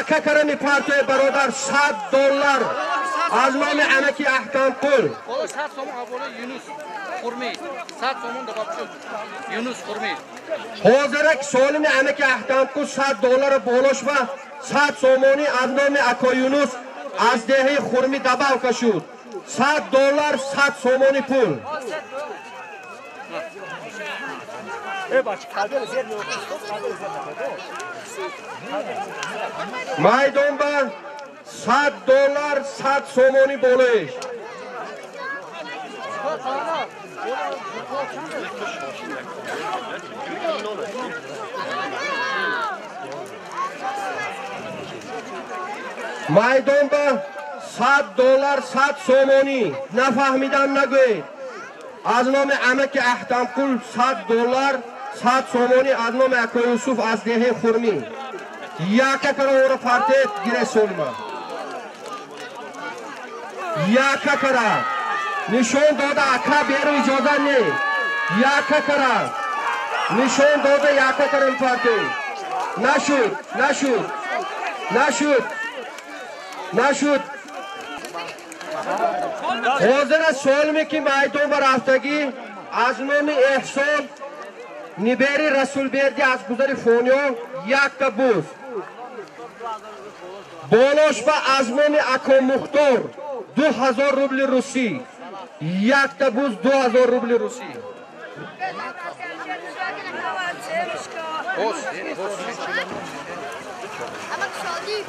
Яка кара мепартои бародар $100 аз номи анаки Аҳкамқул. 100 сомон ҳавола Юнус Хурмӣ. 100 сомон добав шуд. Юнус Хурмӣ. Ҳозирак солими анаки Аҳкамқул $100 болош ва 100 сомонӣ аз номи ако Юнус аз деҳаи Хурмӣ добавка шуд. $100 100 сомонӣ пул. Майдон ба $100 100 сомонӣ болоиш. Майдон ба $100 100 сомонӣ. Нафаҳмидан нагӯед. Аз номи амаки Аҳтамқул $100 100 сомонӣ аз номи ака Юсуф аз деҳаи Хурмӣ. Яка кара ора партет гире солима. Яка кара нишон дода ака беру иҷоза не. Яка кара нишон дода яка кара партет. Нашуд, нашуд, нашуд, нашуд. Ҳозир аз солиме ки майдон ба рафтагӣ аз номи Эҳсон нибери Расулберди аз гузари Фониё якта буз. Болош ба аз номи ако Мухтор 2000 рубли русӣ. Якта буз 2000 рубли русӣ.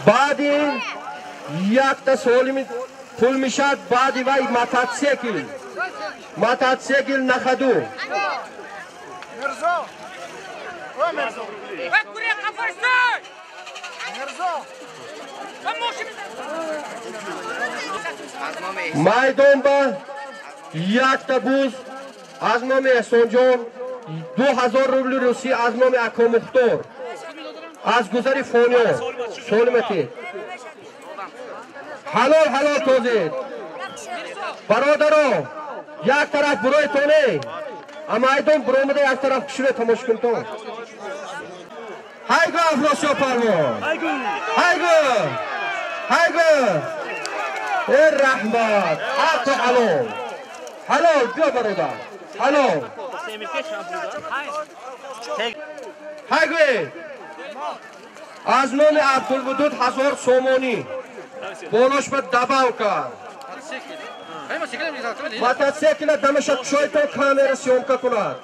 Баъди якта солими пул мешад, баъди вай мотоцикл. Мотоцикл на ходу. Майдон ба якта буз аз номи Эҳсонҷон 2000 рубли русӣ аз номи ако Мухтор аз гузари Фониё. Солимати. Ҳалол ҳалол тозед. Бародаро, як тараф буройтоне. А майдон буромада як тараф кишире тамошо кунтон. Ҳайгу Афросиё палвон. Ҳайгу. Ҳайгу. Э раҳмат. Ҳаққу ҳалол. Ҳалол биё бародар. Ҳалол. Ҳайгу. Аз номи Абдулвудуд 1000 сомонӣ. Болош ба добавка. Мотоцикла дамаша кушойтон камера съёмка кунад.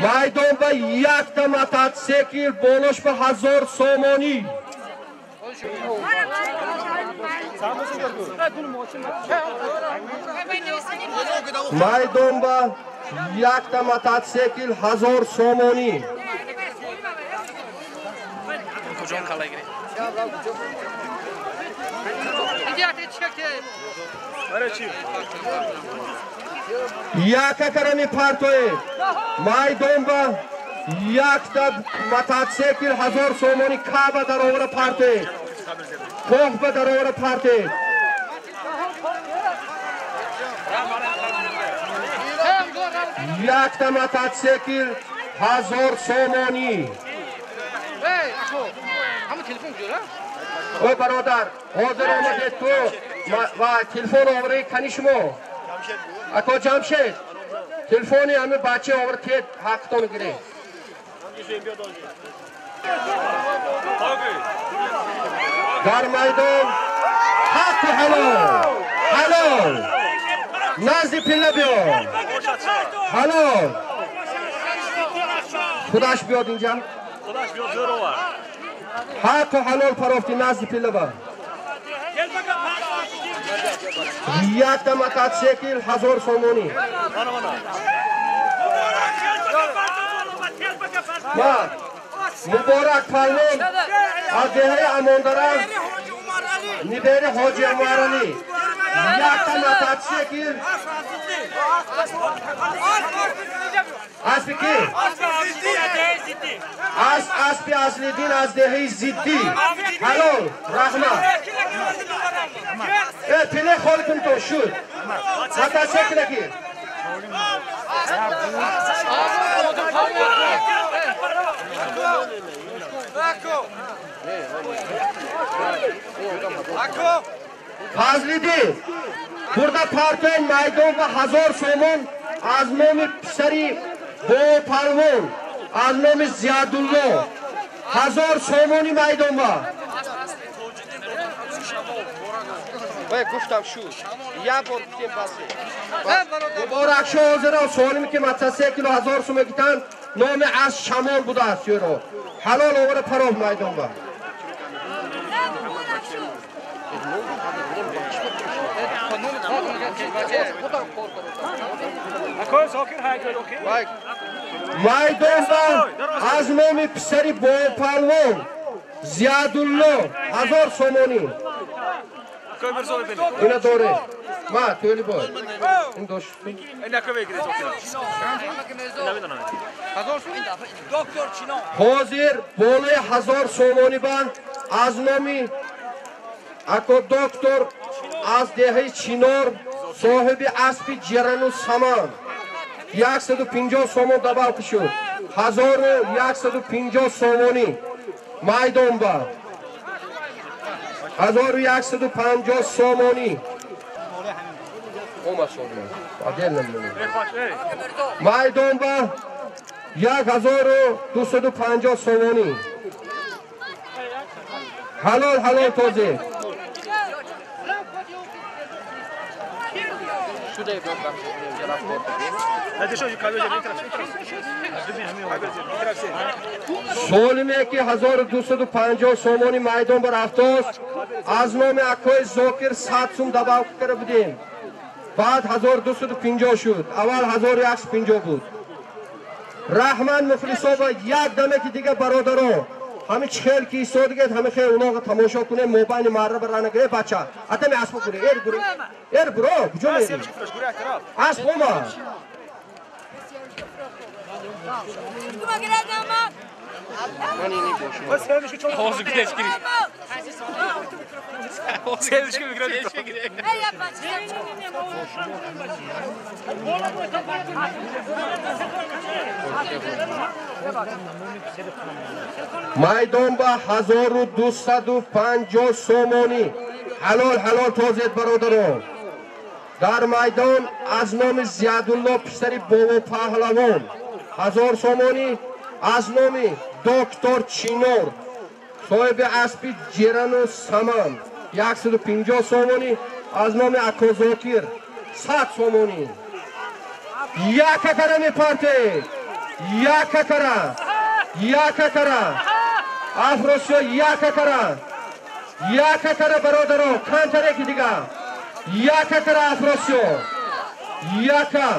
Майдон ба якта мотоцикл болош ба 1000 сомонӣ. Майдон ба якта мотоцикл 1000 сомонӣ. Яка кара мепартоед. Майдон ба якта мотоцикл 1000 сомонӣ каба даровара партоед. Коҳ ба даровара партоед. Якта мотоцикл 1000 сомонӣ. Ой бародар, ҳозир омадед ту ва телефон оварӣ кани шумо. Ако Ҷамшед, телефони ҳами бача овар тед ҳақтон гиред. Дар майдон ҳаққи ҳалол, ҳалол. Назди пилла биё. Ҳалол. Худаш биёд инҷа. Ҳаққу ҳалол парофти назди пилла ба. Якта мотоцикл 1000 сомонӣ. Муборак палвон аз деҳаи Амондара нибери Ҳоҷи Умаралӣ. Якта мотоцикл аспи ки? Аспи Аслиддин аз деҳаи Зиддӣ. Ҳалол, раҳмат. Пиле холи кун то шуд. Мотоцикл ки. Фазлидин бурда партои майдон ва 1000 сомон аз номи писари Бопалвон, аз номи Зиядулло 1000 сомони майдон ва. Вай гуфтам шуд. Як бор гуфтем басе. Муборакшо ҳозиро солим ки мотоцикл 1000 сом гитан номи аз Шамол будааст ёро. Ҳалол овара паров майдон ва. Майдон ва аз номи писари Бопалвон Зиядулло 1000 сомонӣ. Ина доре. Ма тӯли бой. Ин дош. Ҳозир болои 1000 сомонӣ ба аз номи ако доктор аз деҳаи Чинор соҳиби аспи ҷирану саман 150 сомон добавка шуд. 1150 сомонӣ майдон ба 1150 сомонӣ. Майдон ба 1250 сомонӣ. Ҳалол ҳалол тозе. Солиме ки 1250 сомони майдон ба рафтост, аз номи акои Зокир 100 сум добавка карда будем. Баъд 1250 шуд. Аввал 1150 буд. Раҳмат мухлисо ва як даме ки дига бародаро ҳами чихел ки истодигед, ҳами хел уноға тамошо кунем, мобайни марра ба рана гире бача. Атами аспо гуре, эр гуре. Эр буро, куҷо мерӣ? Асп омад. Майдон ба 1250 сомонӣ. Ҳалол ҳалол тозед бародарон. Дар майдон аз номи Зиядулло писари Бобо Паҳлавон 1000 сомонӣ, аз номи доктор Чинор соҳиби аспи ҷирану саман 150 сомонӣ, аз номи ако Зокир 100 сомонӣ. Яка кара мепартед, яка кара, яка кара, Афросиё яка кара, яка кара бародарон, камтаре ки дига, яка кара Афросиё, яка.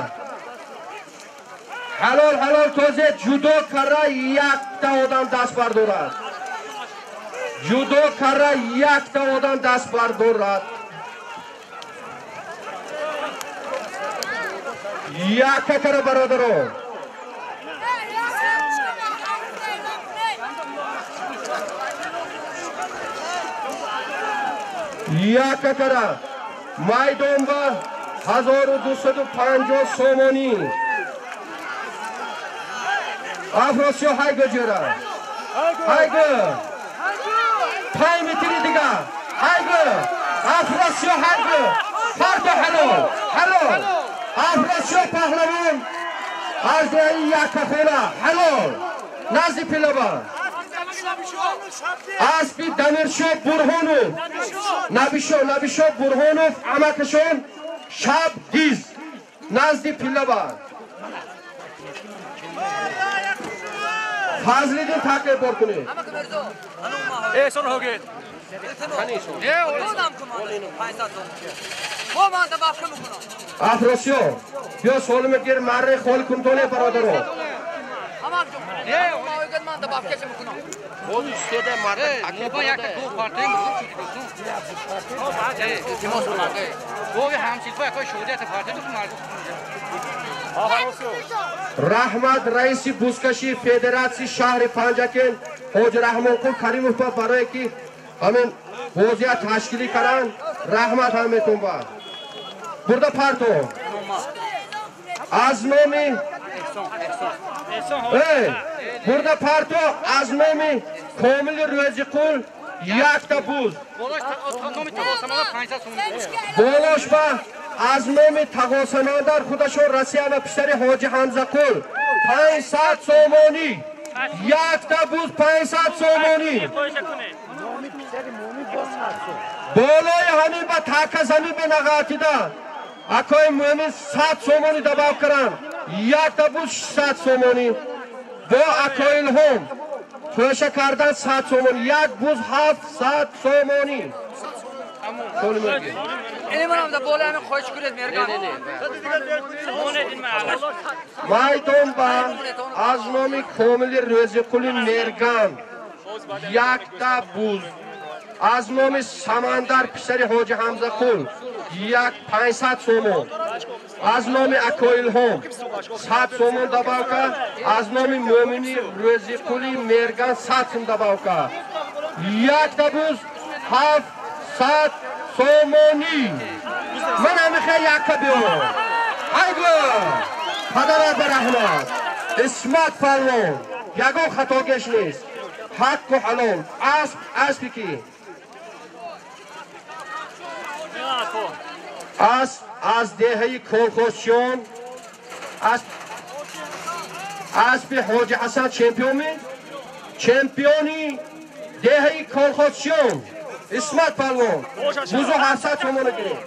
Ҳалол ҳалол тозе ҷудо кара якта одам даст бардорад. Ҷудо кара якта одам даст бардорад. Яка кара бародарон. Яка кара. Майдон ба 1250 сомонӣ. Афросиё ҳайго ҷера. Ҳайго. 5 метри дига. Ҳайго. Афросиё ҳайго. Фарто ҳалол. Ҳалол. Афросиё паҳлавон аз деҳаи Яккахона. Ҳалол. Назди пилаба. Аспи Дамиршо Бурҳонов. Набишо Бурҳонов амакашон шаб диз. Назди пилаба. Фазлидин таке бор кунед. Афросиё биё солиме гир марре холи кунтоне бародаро. Раҳмат раиси бузкашии федератсияи шаҳри Панҷакент ҳоҷи Раҳмонқул Каримов барое ки ҳамин бозия ташкилӣ карданд. Раҳмат ҳаметон ба. Бурда парто. Аз номи бурда парто аз номи Комили Рӯзиқул якта буз. Болош ба аз номи Тағосамандар худашон Россия ва писари Ҳоҷи Ҳамзақул 500 сомонӣ. Якта буз 500 сомонӣ. Болои ҳамин ба така замин бенағатида акои мӯмин 100 сомонӣ добав каранд. Якта буз 600 сомонӣ. Бо акои Илҳом тӯша кардан 100 сомонӣ. Як буз 700 сомонӣ. Майдон ба аз номи Комили Рӯзиқули Мерган якта буз. Аз номи Самандар писари Ҳоҷи Ҳамзақул 500 сомон. Аз номи акои Илҳом 100 сомон добавка. Аз номи Мӯмини Рӯзиқули Мерган 100 сом добавка. Якта буз 700 сомонӣ. Ман ҳамихе якка биё. Айгу падарат ба раҳмат. Исмат палвон ягон хатогеш нест. Ҳаққу ҳалол. Асп аспи ки асп аз деҳаи колхозчиён, аспи Ҳоҷи Ҳасан чемпиони, чемпиони деҳаи колхозчиён Исмат палвон бузу 700 сомона гирифт.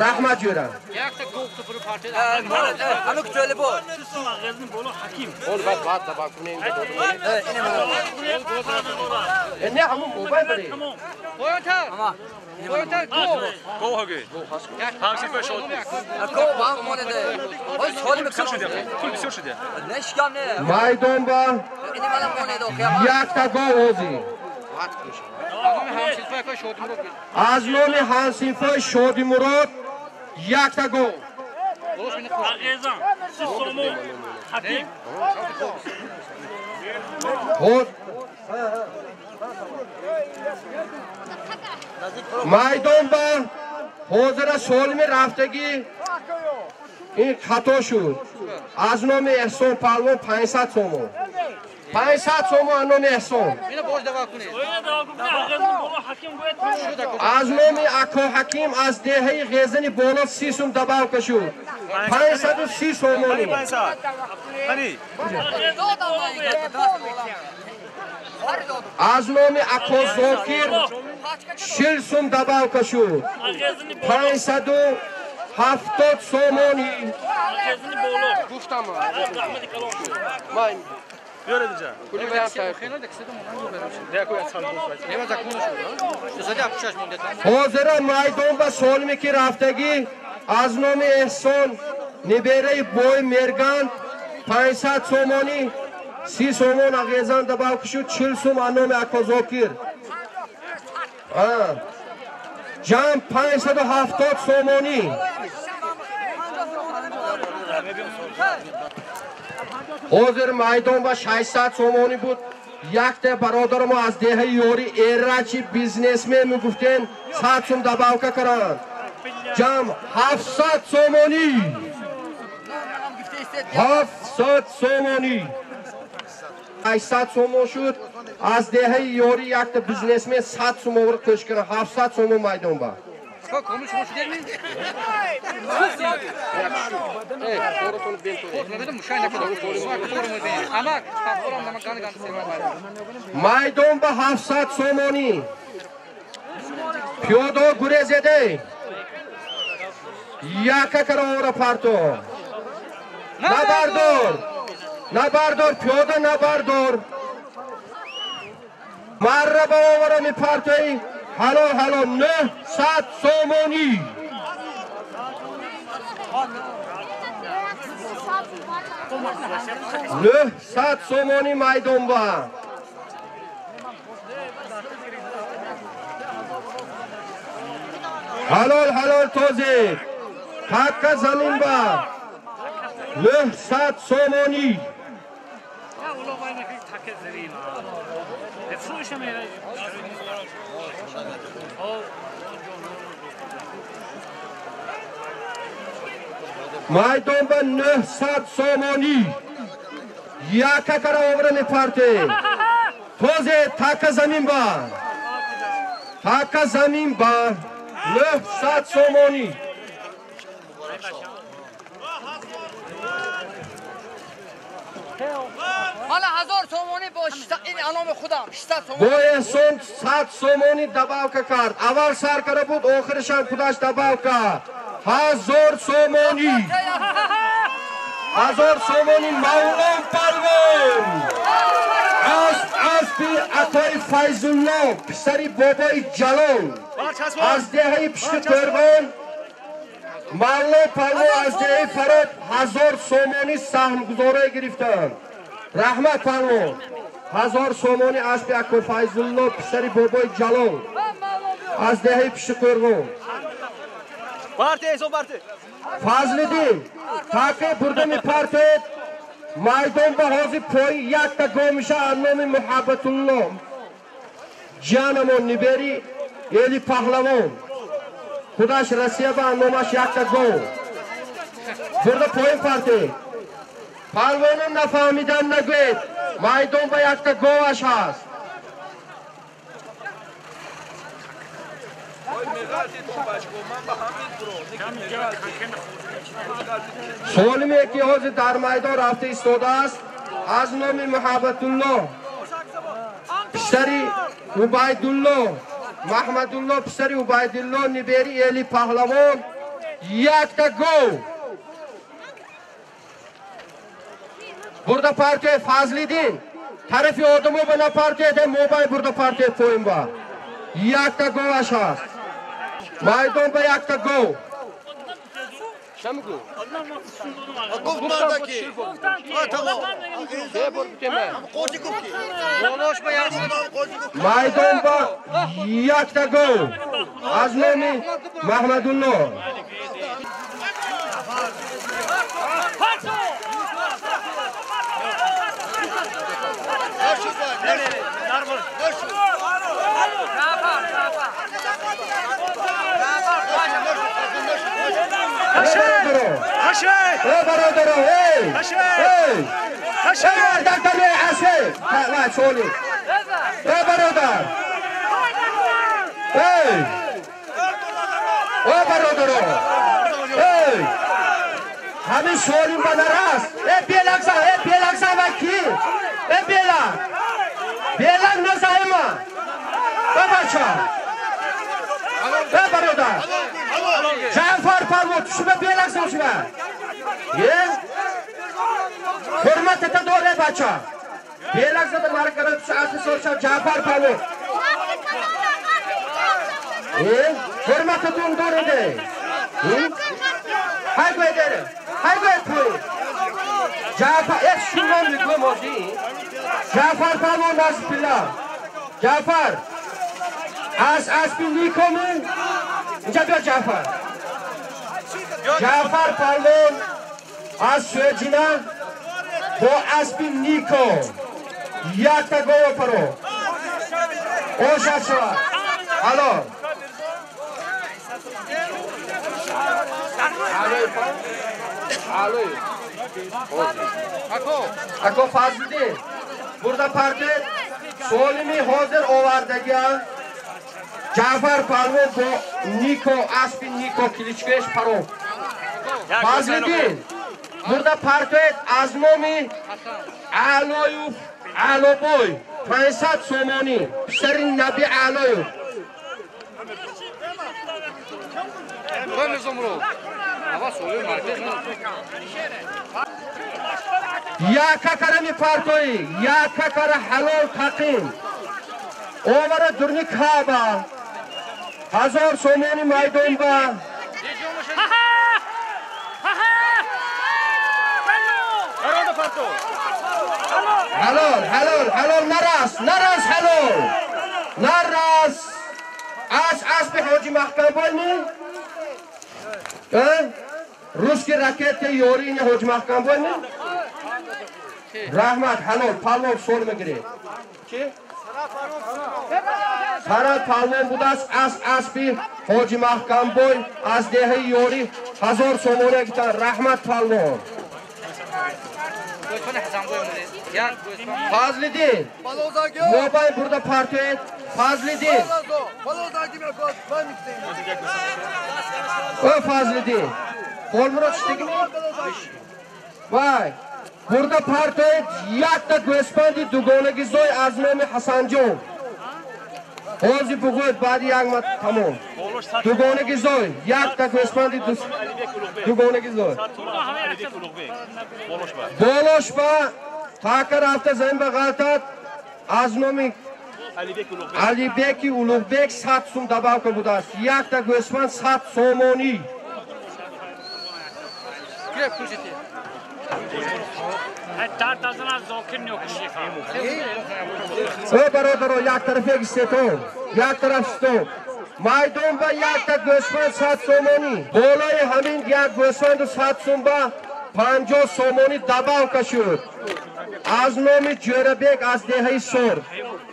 Раҳмат ҷӯра. Не ҳамун мобай бари. Майдон ба якта гов ҳозир. Аз номи ҳамсинфои Шодимурод якта гов. Майдон ба ҳозира солими рафтагӣ ин хато шуд. Аз номи Эҳсон палвон 500 сомон. 500 сомон аз номи Эҳсон. Аз номи Ако Ҳаким аз деҳаи Ғезани боло 30 сум добавка шуд. 530 сомонӣ. Аз номи Ако Зокир 40 сум добавка шуд. 570 сомонӣ. Ҳозира майдон ба солиме ки рафтагӣ аз номи Эҳсон небераи бои Мерган 500 сомонӣ, 30 сомон ағезан добавка шуд, 40 сум аз номи Ако Зокир. Ҷамъ 570 сомонӣ. Ҳозир майдон ба 600 сомонӣ буд. Якта бародари мо аз деҳаи Ёри Эрачи бизнесмен мегуфтен 100 сум добавка каранд. Ҷамъ 700 сомонӣ. 700 сомонӣ. 800 сомон шуд. Аз деҳаи Ёри якта бизнесмен 100 сум овард кӯш кард. 700 сомон майдон ба. Майдон ба 700 сомонӣ. Пиёдо гурезеде. Яка каровара парто. Набардор. Набардор, пиёда набардор. Марра ба овара мепартои. Ҳалол ҳалол 900 сомонӣ. 900 сомонӣ майдон ба. Ҳалол ҳалол тозӣ. Такка замин ба. 900 сомонӣ. Майдон ба 900 сомонӣ. Яка кара овра мепарте. Тозе така замин ба. Така замин ба 900 сомонӣ. Мана 1000 сомонӣ бо ин аноми худам 600 сомонӣ. Бо эҳсон 100 сомонӣ добавка кард. Аввал сар карда буд, охирашам худаш добавка. 1000 сомонӣ. 1000 сомонӣ Мавлон Палвон. Аспи Атои Файзулло, писари бобои Ҷалол. Аз деҳаи Пишти Қӯрғон Мавлон Палвон аз деҳаи Фароб 1000 сомонӣ саҳмгузорӣ гирифтанд. Раҳмат Палвон. 1000 сомонӣ аспи Акои Файзулло, писари бобои Ҷалол. Аз деҳаи Пишти Қӯрғон. Фазлиддин таке бурда мепартед. Майдон ба ҳозир пои якта гов меша аз номи Муҳаббатулло ҷанамон нибери Эли Паҳлавон. Худаш Россия ба номаш якта гов. Бурда поин партед. Палвонон нафаҳмидан нагӯед. Майдон ба якта говаш ҳаст. Солиме ки ҳозир дар майдон рафта истодааст аз номи Муҳаббатулло писари Убайдулло Маҳмадулло писари Убайдулло нибери Эли Паҳлавон якта гов. Бурда партияи Фазлиддин тарафи одамо ба напартияд, мобай бурда партияи поин ба якта говаш ҳаст. Майдон ба якта гов. Майдон ба якта гов аз номи Маҳмадулло. Ҳамин солим ба нарас. Э белакса, э белакса ва ки? Э белак. Белак назаима. Э бача. Э бародар. Ҷаъфар Палвон шума белакса шума. Е? Ҳурматата дор э бача. Белакса да маркара асли соршав Ҷаъфар Палвон. Е? Ҳурмататун дор эде. Ҳай гӯй дере. Ҳай гӯй пӯй. Ҷаъфар, э шумо мегӯем ҳозир. Ҷаъфар Палвон насибилла. Ҷаъфар. Аз аспи Никоми. Инҷа биё Ҷаъфар. Ҷаъфар Палвон аз Суэҷина бо аспи Нико якта гова паро. Ошад шавад. Ало. Ако Фазлиддин бурда партед солими ҳозир овардагия Ҷаъфар Палвон бо Нико аспи Нико кличкааш паро. Фазлиддин бурда партед аз номи Алоюв Алобой 500 сомонӣ писари Наби Алоюв. Яка кара мепартоӣ, яка кара ҳалол тақим. Овара дурни Каъба 1000 сомони майдон ба. Ҳалол, ҳалол, ҳалол нарас, нарас ҳалол. Нарас. Аз аспи Ҳоҷи Маҳкамбой ми? Русский ракета ёри ини Ҳоҷи Маҳкамбой ми? Раҳмат, ҳалол, палвон сол мегиред. Чи? Фарад палвон будааст аз аспи Ҳоҷи Маҳкамбой аз деҳаи Ёрӣ 1000 сомонӣ гуфтанд. Раҳмат палвон. Фазлиддин мобайн бурда партоед. Фазлиддин о Фазлиддин Холмурод шидигми? Вай бурда партоед якта гӯспанди дугонагизой аз номи Ҳасанҷон. Ҳозир бугӯед баъди як ма тамом. Дугонагизой якта гӯспанди дугонагизой. Болош ба така рафта замин ба ғалтад аз номи Алибеки Улуғбек 100 сум добавка будааст. Якта гӯспанд 100 сомонӣ. Э бародаро, як тарафе гистетон, як тараф стоп. Майдон ба якта гӯспанд 100 сомонӣ. Болои ҳамин як гӯспанду 100 сум ба 50 сомонӣ добавка шуд. Аз номи Ҷӯрабек аз деҳаи Сор.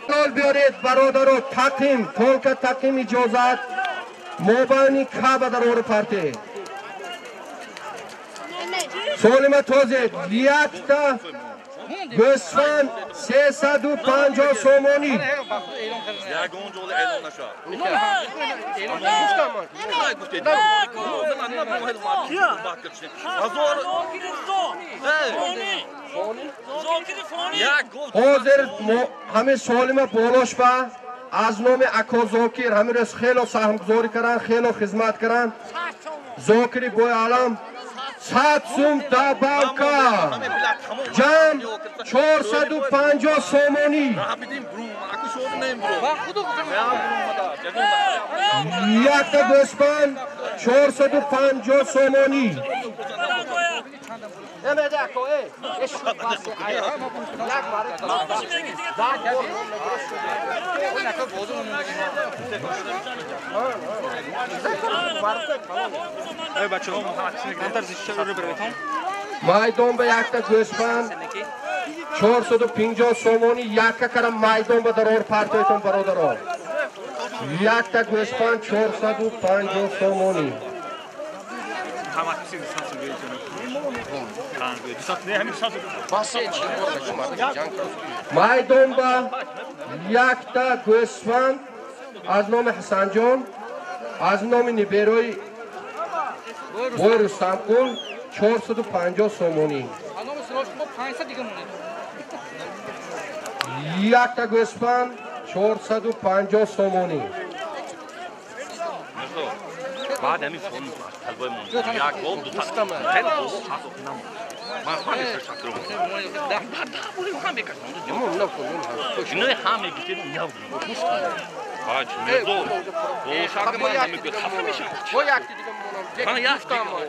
Ҳалол биёред бародаро, тақим, толка тақим иҷозат. Мобайни Каъба дар ори парте. Солима тозед, якта гӯсфанд 350 сомонӣ. Ҳозир ҳамин Солима болош ба аз номи Ако Зокир ҳамин рӯз хело саҳмгузорӣ карданд, хело хизмат карданд. Зокири бои алам 100 сум добавка. Ҷамъ 450 сомонӣ. Якта гӯспанд 450 сомонӣ. Майдон ба якта гӯспанд 450 сомонӣ якка кара майдон ба дарор партойтон бародарон. Якта гӯспанд 450 сомонӣ. Майдон ба якта гӯсфанд аз номи Ҳасанҷон, аз номи Ниберои бой Рустамқул 450 сомонӣ. Якта гӯсфанд 450 сомонӣ. بعد همین فون طلبای من یک گل دو تا خیلی خوب من خواهم شکر رو ده بولی هم بکشم نه هم میگیریم نه باج مزو او شاک من هم میگه خفه میشم با یک دیگه مونم من یک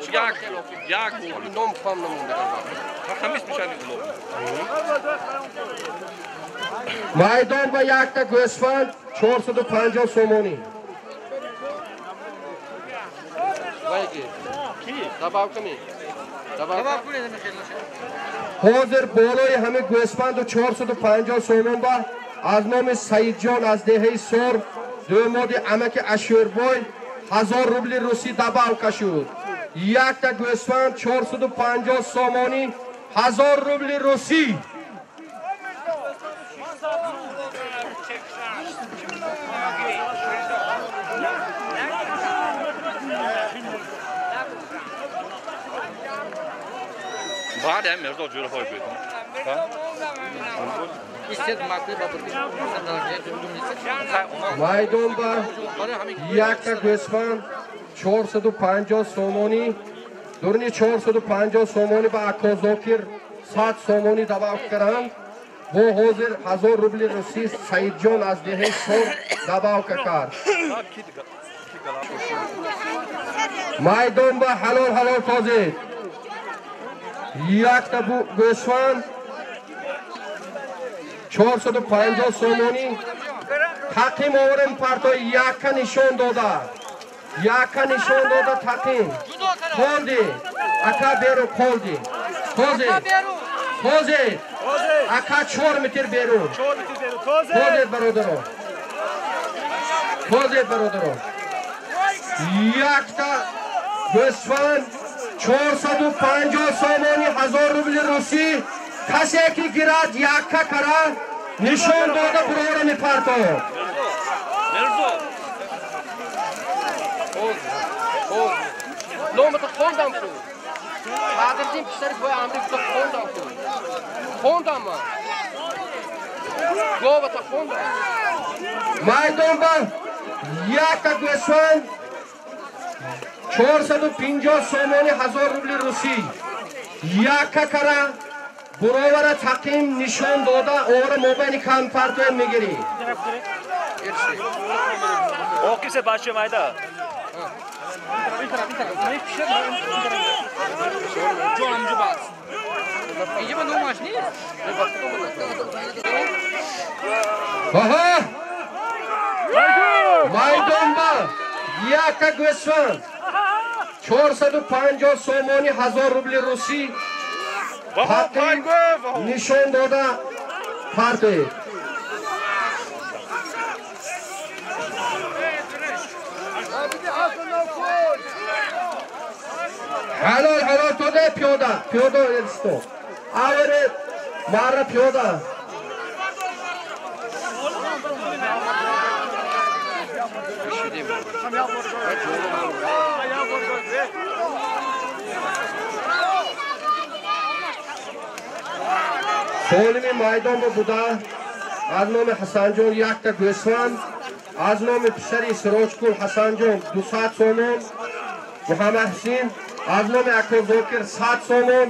یک یک نام فهم نمونده همیش میشن майдон ба якта гӯсфанд 450 сомонӣ. Ҳозир болои ҳамин гӯсфанду 450 сомон ба аз номи Саидҷон аз деҳаи Сор дӯмоди амаки Ашӯрбой 1000 рубли русӣ добавка шуд. Якта гӯсфанд 450 сомонӣ 1000 рубли русӣ. بعد هم مرزا جوره های بودم. Майдон ба якта гӯсфанд 450 сомонӣ, дурни 450 сомонӣ ба Ако Зокир 100 сомонӣ добавка карданд. Бо ҳозир 1000 рубли русӣ Саидҷон аз деҳаи Сор добавка кард. Майдон ба ҳалол ҳалол тозед. Якта гӯсфанд 450 сомонӣ. Тақим оварем партои якка нишон дода. Якка нишон дода тақим. Қолди. Ака беру қолди. Тозед. Тозед. Ака 4 метр берун. Тозед бародарон. Тозе бародарон. Якта гӯсфанд 450 сомонӣ 1000 рубли русӣ. Касе ки гирад якка кара нишон дода бурора мепартояд. Номата хондам ку. Баъдин писари бой Амрика хондам ку. Хондам ман. Говата хондам. Майдон ба якка гӯсфанд 450 сомонӣ 1000 рубли русӣ. Якка кара буровара тақим нишон дода ора мобайни кам партоя мегирӣ. Окисе бача майда. Аҳа! Майдон ба якка гӯсфанд 450 сомонӣ 1000 рубли русӣ тақим нишон дода партоед. Ҳалол ҳалол тода пиёда пиёда элсто авере мара пиёда. Солими майдон ба буда аз номи Ҳасанҷон якта гӯсфанд, аз номи писари Сироҷқул Ҳасанҷон 200 сомон, Муҳаммад Ҳусин аз номи Ако Зокир 100 сомон,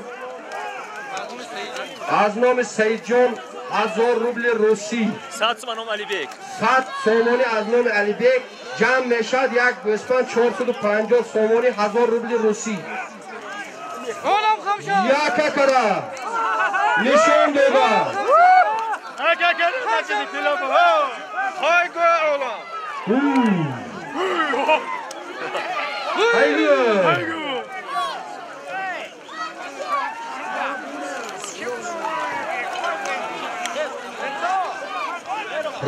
аз номи Саидҷон 1000 рубли русӣ. 100 сомон ном Алибек. 100 сомонӣ аз номи Алибек ҷамъ мешавад як гӯсфанд 450 сомонӣ 1000 рубли русӣ. Яка кара нишон дода.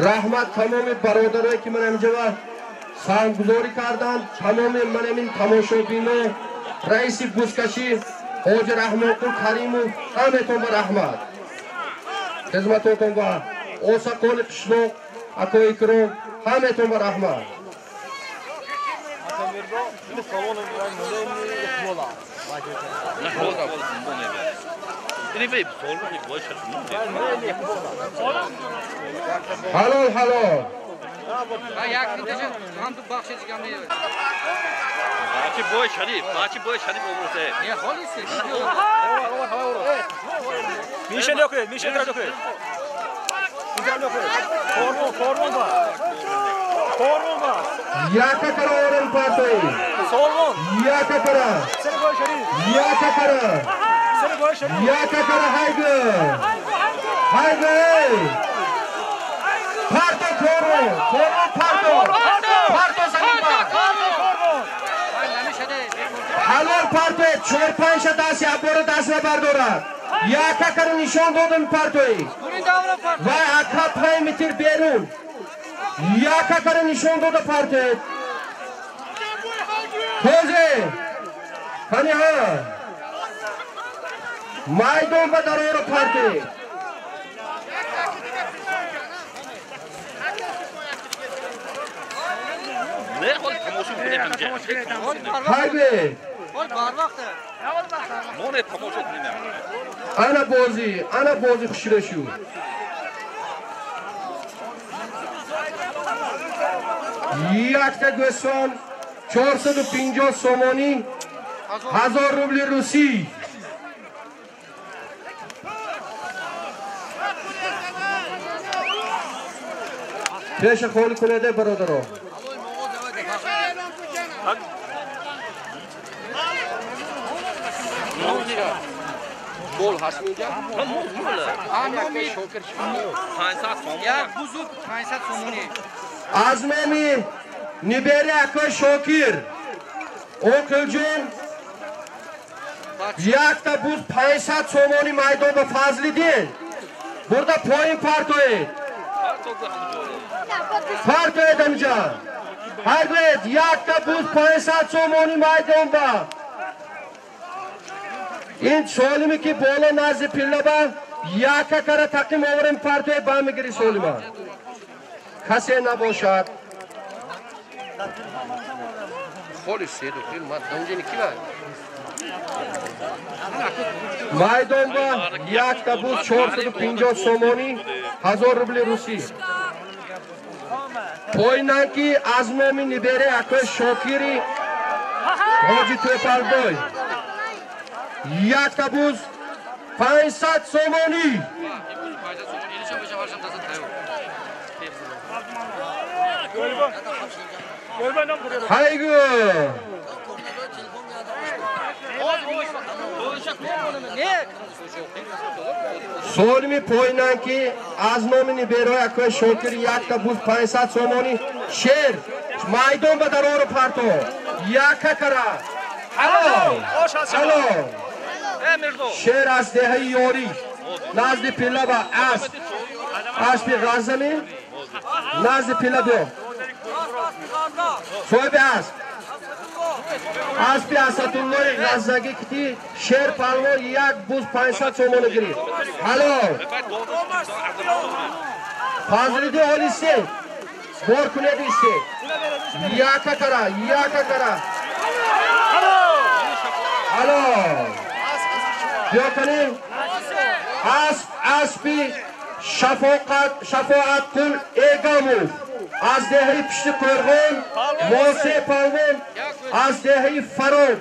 Раҳмат тамоми бародарое ки ман инҷа саҳмгузорӣ карданд, тамоми ман ин тамошобино, раиси бузкашӣ ҳоҷи Раҳмонқул Каримов, ҳамаатон ба раҳмат. Хизматотон ба осақоли қишлоқ, акои икром, ҳамаатон ба раҳмат. Ҳалол ҳалол. Бачи бой шариф, бачи бой шариф обросе. Миша нокред, Миша нокред. Формон, формон ба. Формон ба. Яка кара орем партои. Солмон. Яка кара. Сер бой шариф. Яка кара. Сер бой шариф. Яка кара хайгы. Хайгы. Парто кору. Кору парто. Парто замин. Ҳалол партои 4-5 даст якбора даст бардорад. Яка кара нишон додам партои. Ва ака 5 метр берун. Яка кара нишон дода партои. Тозе. Қани ҳа. Майдон ба дарора партои. Хайбе. Ана бозӣ, ана бозӣ хушида шуд. Якта гӯсфанд 450 сомонӣ 1000 рубли русӣ. Пеша холӣ кунеде бародаро. Мол ҳаст инҷа? Мол. Шокир як бузург 500 сомонӣ. Аз номи нибери акои Шокир Оқилҷон якта буз 500 сомонӣ майдон ба Фазлиддин бурда поин партоед. Партоед инҷа. Ҳайгӯед, якта буз 500 сомонӣ майдон ба. Ин солиме ки боло назди пилла ба яка кара тақим оварем партои ба мегири солима. Касе набошад. Холи седу хил ман данҷени ки вай? Майдон ба якта буз 450 сомонӣ, 1000 рубли русӣ. Пойнан ки аз номи нибере акои Шокири Ҳоҷи Тӯпалбой якта буз 500 сомонӣ. Хайгу! Солими пойнан ки аз номи ниберои акои Шокири якта буз 500 сомонӣ. Шер майдон ба дарору парто яка кара. Ҳалол! Ҳалол! Шер аз деҳаи ёрӣ назди пилла ба асп, аспи ғаззами назди пилла биё. Соҳиби асп, аспи Асадуллои ғаззагӣ ки шер палвон як буз 500 сомонӣ гирифт. Ҳалол! Фазлиди оли се бор кунед исе. Яка кара, яка кара. Ҳалол! Биё канем. Асп, аспи Шафоатқул Эгамов аз деҳаи Пишти Қӯрғон, Мосе палвон аз деҳаи Фароб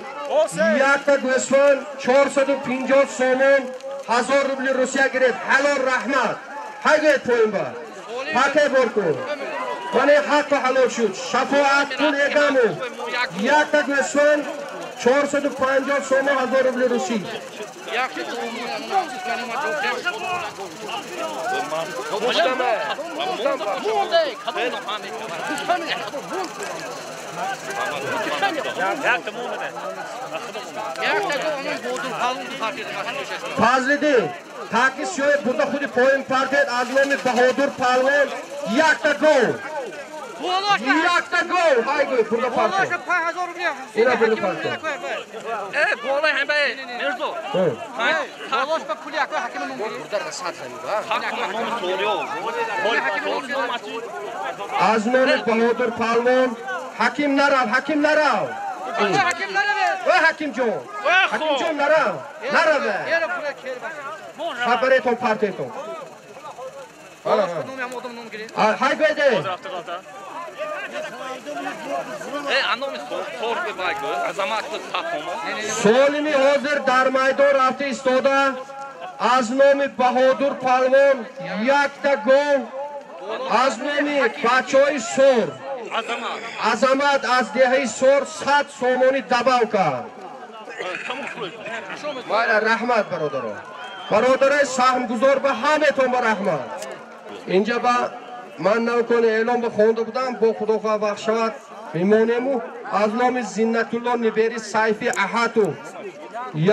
якта гӯсфанд 450 сомон, 1000 рубли Русия гирифт. Ҳалол, раҳмат. Ҳайгӯед поин ба. Паке бор кун. Вале ҳаққу ҳалол шуд. Шафоатқул Эгамов якта гӯсфанд 450 сомон, 1000 рубли русӣ. Фазлиддин таки сиёи бурда худи поин партед аз номи Баҳодур палвон якта гол. Якта гол. Ҳайгӯй бурда парто. Ина бурда парто. Болои ҳам бе Мирзо. Болош ба пули акои ҳаким ном бурда расад ҳами ба. Аз номи Баҳодур палвон ҳаким нарав, ҳаким нарав. Ой ҳакимҷон. Ҳакимҷон нарав. Нараве. Хабаретон партетон. Ҳайгӯйде. Солими ҳозир дар майдон рафта истода аз номи Баҳодур палвон якта гол, аз номи бачаҳои Сор Азамат аз деҳаи Сор 100 сомонӣ добавка. Майла, раҳмат бародаро. Бародарои саҳмгузор ба ҳаметон ба раҳмат. Инҷа ба ман навкони эълон ба хонда будам, бо худохоҳ вақт шавад мемонему. Аз номи Зиннатулло нибери Сайфи Аҳату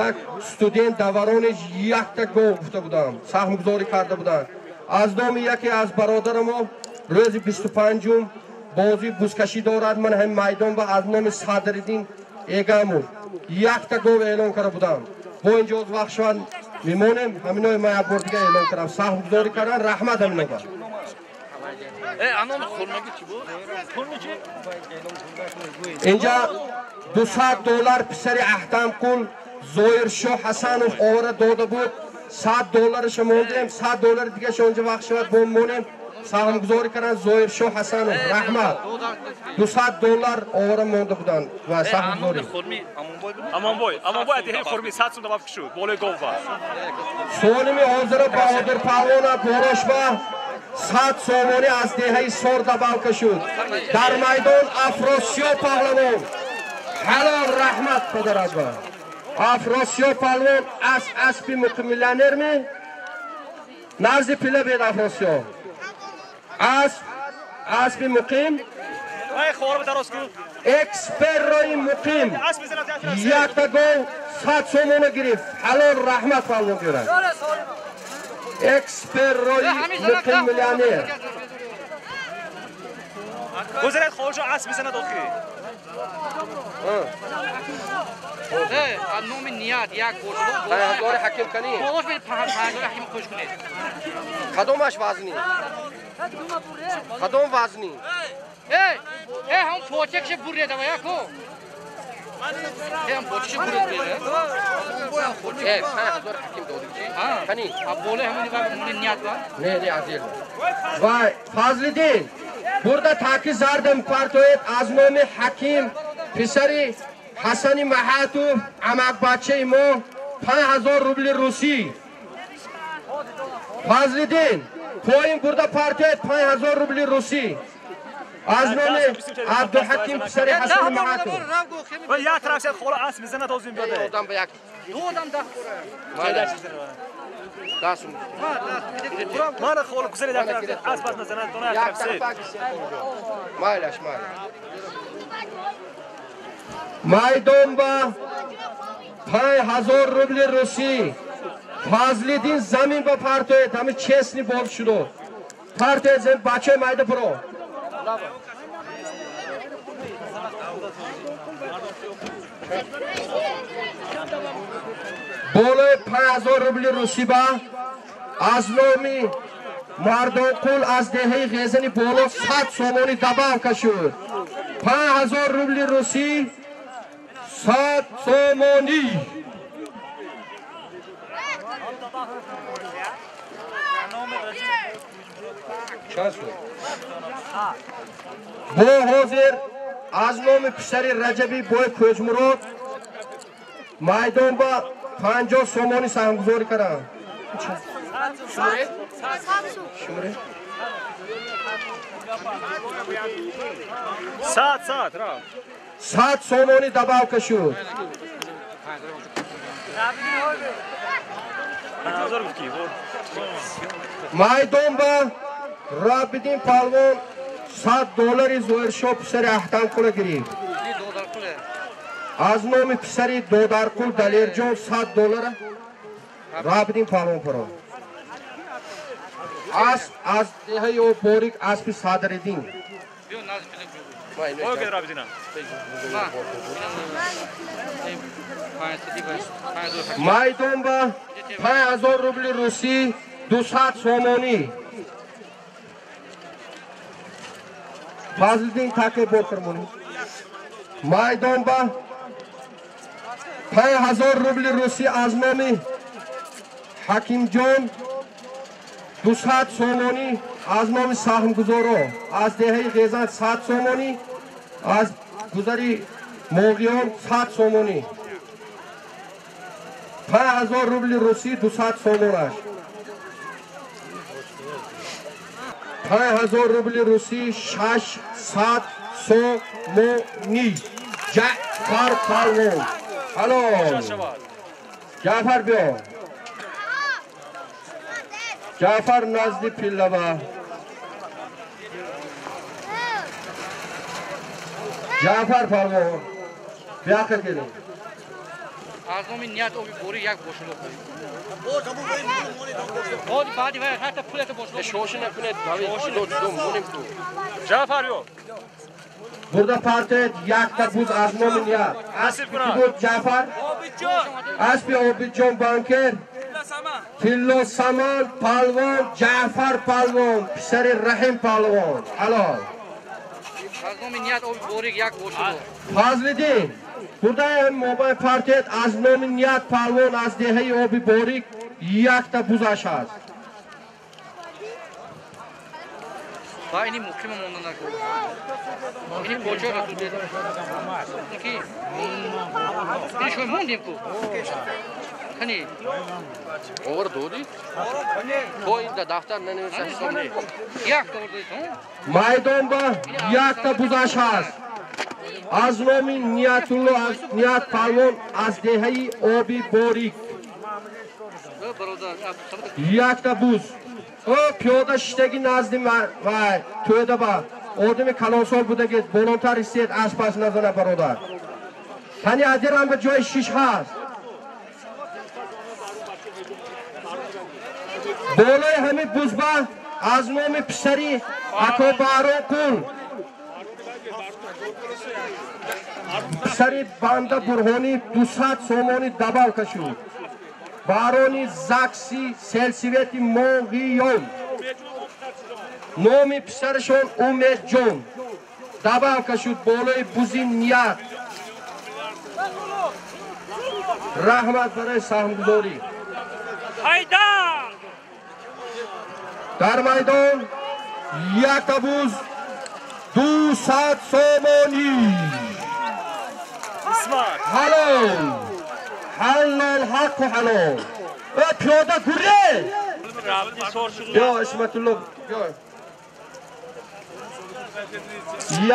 як студент даварониш якта гол гуфта будам, саҳмгузорӣ карда буданд. Аз номи яке аз бародарамо рӯзи 25-ум бозии бузкашӣ дорад, ман ҳам майдон ба аз номи Садриддин Эгамов якта гол эълон карда будам. Бо инҷо вақт шавад мемонем, ҳаминои ман як бор дига эълон кардам, саҳмгузорӣ кардан, раҳмат ҳамино ба. Инҷа $200 писари Аҳтамқул Зоиршоҳ Ҳасанов овара дода буд. $100 мондем, $100 дигаша онҷа вақт шавад бо монем. Саҳмгузорӣ кардан Зоиршоҳ Ҳасанов, раҳмат. $200 овара монда буданд ва саҳмгузорӣ. Амонбой, Амонбой деҳаи Хурмӣ 100 сум добавка шуд, болои гов ба. Солими ҳозира Баҳодур палвона борош ба 100 сомонӣ аз деҳаи Сор добавка шуд. Дар майдон Афросиё паҳлавон. Ҳалол, раҳмат падарат ба. Афросиё палвон аз аспи муқиммиллионер ме? Назди пила бед Афросиё. Асп, аспи муқим. Эксперрои муқим. Якта гол 100 сомона гирифт. Ҳалол, раҳмат палвон гирад. Эксперрои муқим миллионер. گذرت خودشو اسب میزنه داخلی. از نام نیت یک باشد. 5000 حکیم کنی. بالاش به 5000 حکیم خوش کنید. کدومش وزنی؟ کدوم وزنی؟ ای هم پوچکش بوره دا یا کو. هم پوچکش بوره بوره. ای 5000 حکیم دادی چی؟ کنی. اب بوله همین با نیت با. نه نه عزیز. وای فضلالدین бурда таки зардам партоед аз номи ҳаким писари ҳасани маҳатов амакбачаи мо 5000 рубли русӣ. Фазлиддин поин бурда партоед 5000 рубли русӣ аз номи абдуҳаким писари ҳасани маҳатов. Як тараф шад хола асп мезанад озим биёде. Одам ба як ду одам даҳ бора. Дасум. Мана хола гузари як тараф асп аз назанад дона як тараф. Майлаш майлаш. Майдон ба 5000 рубли русӣ. Фазлиддин замин ба партоед, ҳами честни боб шудо. Партоед зем бачаи майда буро. Болои 5000 рубли русӣ ба аз номи мардонқул аз деҳаи ғезани боло 100 сомонӣ добавка шуд. 5000 рубли русӣ 100 сомонӣ. Чанд шуд? Бо ҳозир аз номи писари Раҷаби бой Кӯчмурод майдон ба 50 сомонӣ саҳмгузорӣ кардам. Шуморе? 100 ра. 100 сомонӣ добавка шуд. Майдон ба Рабидин палвон 100 доллари Зоҳиршоҳ писари Аҳтамкула гирифт. Аз номи писари Додарқул Далерҷон 100 доллара Рабидин палвон фаро. Асп аз деҳаи Оборик аспи Садриддин. Майдон ба 5000 рубли русӣ 200 сомонӣ. Фазлиддин таке бор кармонӣ. Майдон ба 5000 рубли русӣ аз номи Ҳакимҷон 200 сомонӣ аз номи саҳмгузоро аз деҳаи Ғезан 100 сомонӣ аз гузари Моғиён 100 сомонӣ. 5000 рубли русӣ 200 сомонаш. 5000 рубли русӣ 600 сомонӣ. Ҷаъфар палвон. Ҳало. Ҷаъфар биё. Ҷаъфар назди пиллава. Ҷаъфар палвон. Бияқа келин. Аз номи ният оби бори як бошуло. Баъди баъди вай ҳатто пулата бошуло. Шоша накунед, ҷудо ҷудо монем ту. Ҷаъфар ё. Бурда партоед якта буз аз номи ният. Аспи ки буд Ҷаъфар? Аспи Обидҷон банкер. Тилло Саман палвон, Ҷаъфар палвон, писари Раҳим палвон. Ҳалол. Аз номи ният оби борик як бошуло. Фазлиддин бурда мобай партоед аз номи ният палвон аз деҳаи оби борик якта бузаш аст. Ба ини муқима монда накун. Ини коча ра ту дед. Ики. Ини шумо мондем ку. Кани. Овар додӣ? То ин да дафтар нанависа ҳисоб не. Якта овар додӣ, Майдон ба якта бузаш ҳаст. Аз номи Ниятулло аз Ният палвон аз деҳаи оби борик. Якта буз. О пиёда шиштаги назди вай тӯда ба одами калонсол будаги болонтар истед аспас назана бародар. Тани адирам ба ҷои шиш ҳаст. Болои ҳами бузба аз номи писари Акобароқул Писари банда Бурҳонӣ 200 сомонӣ добавка шуд. Барони ЗАГСи сельсовети Моғиён. Номи писарашон Умедҷон. Добавка шуд болои бузи ният. Раҳмат барои саҳмгузорӣ. Дар майдон якта буз 200 сомонӣ. Ҳалол. Ҳалол, ҳаққу ҳалол. Пиёда гурре! Биё, Исматулло, биё.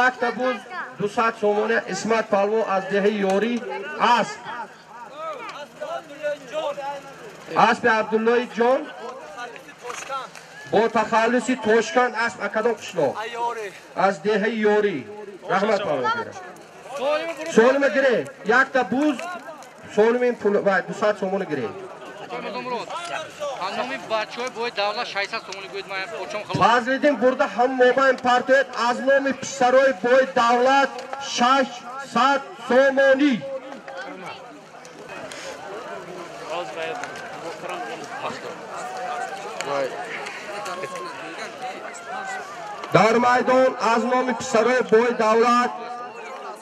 Якта буз 200 сомонӣ Исмат палвон аз деҳаи Ёрӣ асп. Аспи Абдуллои ҷон бо тахаллуси Тошканд асп акадом қишлоқ. Аз деҳаи Ёрӣ. Раҳмат палвон гира. Солима гире. Якта буз солим ин пул ва 200 сомонӣ гире. Фазлиддин бурда ҳам мобайн партоед аз номи писарои бои давлат 600 сомонӣ. Дар майдон аз номи писарои бои давлат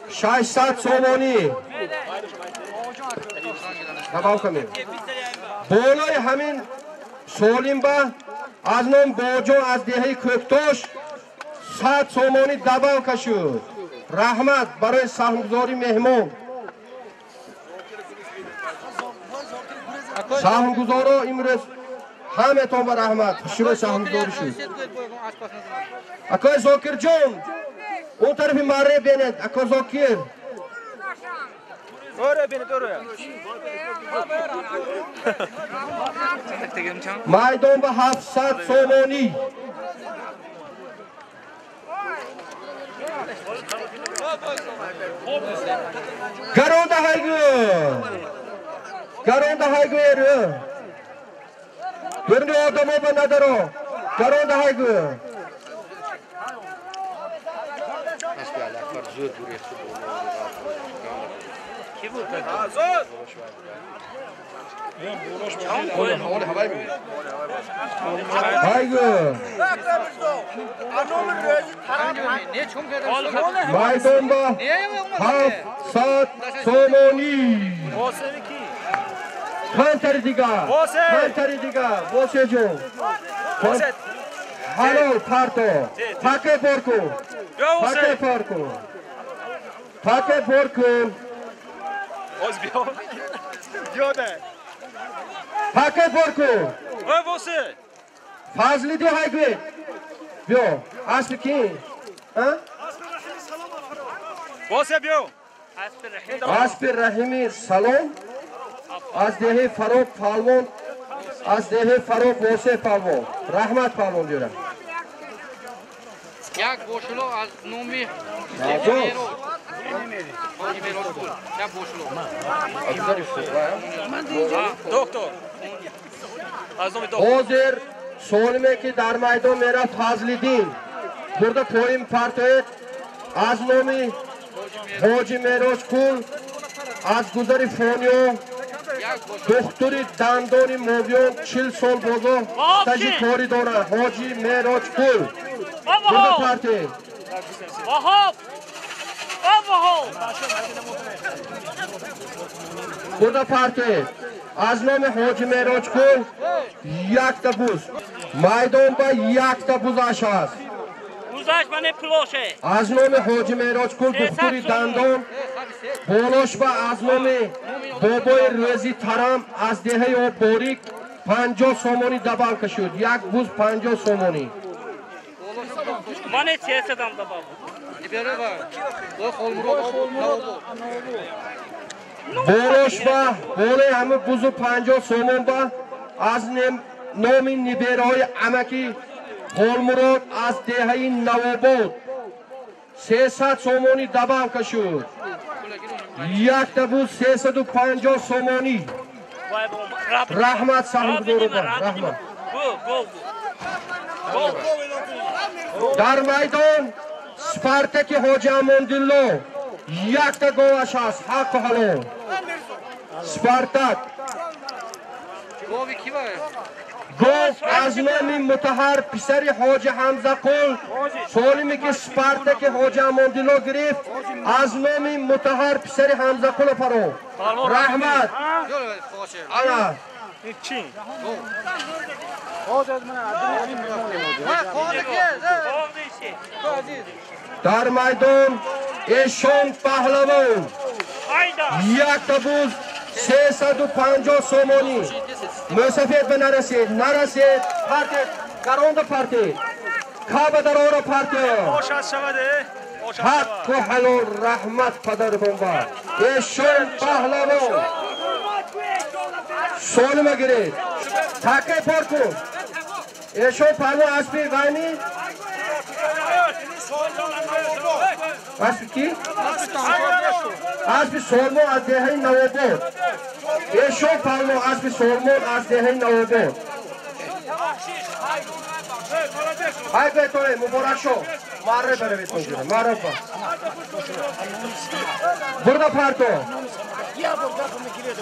600 сомонӣ. Добавка мем. Болои ҳамин солимба аз ном Боҷон аз деҳаи Кӯктош 100 сомонӣ добавка шуд. Раҳмат барои саҳмгузорӣ меҳмон. Саҳмгузоро имрӯз ҳаметон ба раҳмат. Хушрӯй саҳмгузорӣ шуд. Акои Зокирҷон, он тарафи марре бинед, ако Зокир. Майдон ба 700 сомонӣ. Гаронда ҳайгӯ. Гаронда ҳайгӯ эрӯ. Дурни одамо ба надаро. Гаронда ҳайгӯ. Хайгӯ. Майдон ба 700 сомонӣ. Кантари дигар. Кантари дигар. Босеҷон. Ҳалол парто. Паке бор кун. Паке бор кун. Паке бор кун. Паке бор кун. Фазлиди ҳайгӯ. Биё. Аспи ки? Аспи Раҳими Салом аз деҳаи Фароб палвон, аз деҳаи Фароб Восе палвон. Раҳмат палвон ҷӯра. Як бошуло аз номи Ҳозир солиме ки дар майдон мерафт Фазлиддин бурда поин партоед аз номи Ҳоҷи Мероҷқул аз гузари Фониё духтури дандони Мовиён 40 сол бозо стажи корӣ дорад. Ҳоҷи Мероҷқул бурда партоед. Бурда партоед. Аз номи Ҳоҷи Мероҷқул якта буз. Майдон ба якта бузаш ҳаст. Аз номи Ҳоҷи Мероҷқул духтури дандон болош ба аз номи бобои Рӯзи Тарам аз деҳаи Обборик 50 сомонӣ добавка шуд. Як буз 50 сомонӣ. Болош ба болои ҳама бузу 50 сомон ба аз номи нибераҳои амаки Холмурод аз деҳаи Навобод 300 сомонӣ добавка шуд. Якта буз 350 сомонӣ. Раҳмат саҳмгузоруда, раҳмат. Дар майдон Спартаки Ҳоҷи Амондилло якта говаш ҳаст, ҳаққу ҳалол. Спартак. Гов аз номи Мутаҳар писари Ҳоҷи Ҳамзақул солиме ки Спартаки Ҳоҷи Амондилло гирифт аз номи Мутаҳар писари Ҳамзақул паро. Раҳмат. Ана. Дар майдон эшон паҳлавон якта буз 350 сомонӣ. Мусафед ба нарасед, нарасед, партед, гаронда партед, каба дарора партед. Ҳаққу ҳалол раҳмат падаритон ба. Эшон паҳлавон. Солима гиред. Таке пор кун. Эшон паҳлавон аспи вайни? Аспи ки? Аспи Солмон аз деҳаи Навобод. Эшон паҳлавон аспи Солмон аз деҳаи Навобод. Ҳай бетоне, муборак шо. Марре баравед онҷо, марре ба. Бурда парто.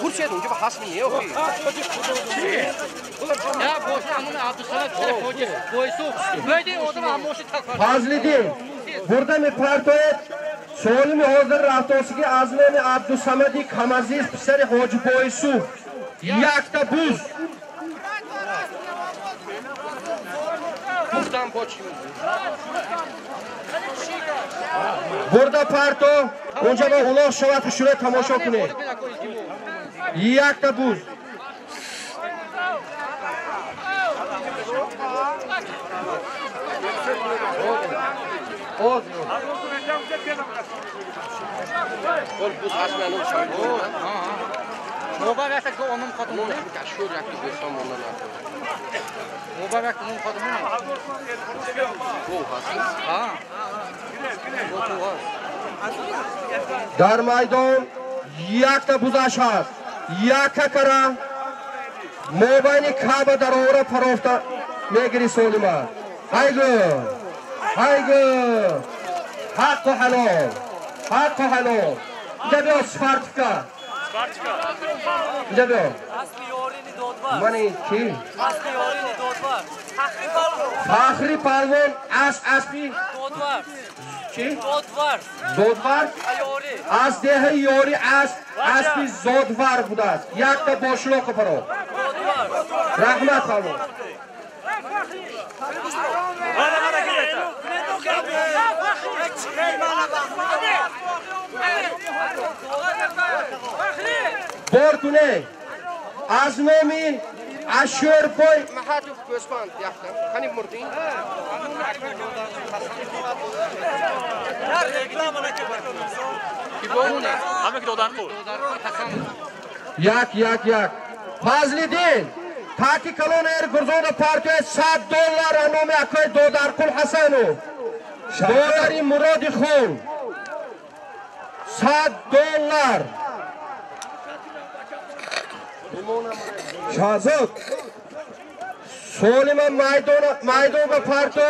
Хуршед унҷо ҳасми не охи. Я боша ҳамон Абдусамад писари Боисуф. Бӯйди одам ҳамоши так. Фазлиддин, бурда мепартоед. Солими ҳозир рафтосиги аз номи Абдусамади Камазиз писари Ҳоҷи Боисуф. Якта буз. Гуфтам бо чӣ? Бурда парто, унҷа ба улоғ шавад хушура тамошо кунед. Якта буз. Дар майдон якта бузаш ҳаст. Яка кара мобайни каба даровара парофта мегири солима. Ҳайгу! Ҳайгу! Ҳаққу ҳалол! Ҳаққу ҳалол! Инҷа биё Спартика! Инҷа биё. Мани ки? Фахри Палвон аз аспи чӣ? Зодвар? Аз деҳаи Ёрӣ аз аспи Зодвар будааст. Якта бошлоқу паро. Раҳмат Палвон. Бор куне аз номи Ашӯрбой Маҳатов гӯсфанд якта. Қани мурдин? Як, як, як. Фазлиддин, таки калон эр гурзода партияи $100 аз номи акои Додарқул Ҳасанов. Додари Муроди хон. $100. Шаҳзод солима майдон ба парто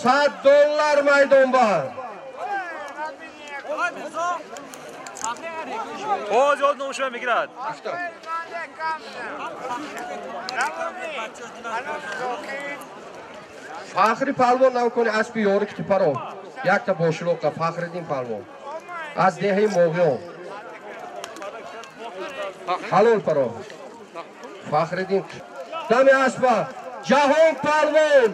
$100 майдон ба. Боз ёд номшо мегирад. Фахри Палвон навкони аспи ёри китипаро. Якта бошлоқа Фахриддин Палвон. Аз деҳаи Моғиён. Ҳалол паро. Фахриддин. Дами аспа Ҷаҳон Палвон.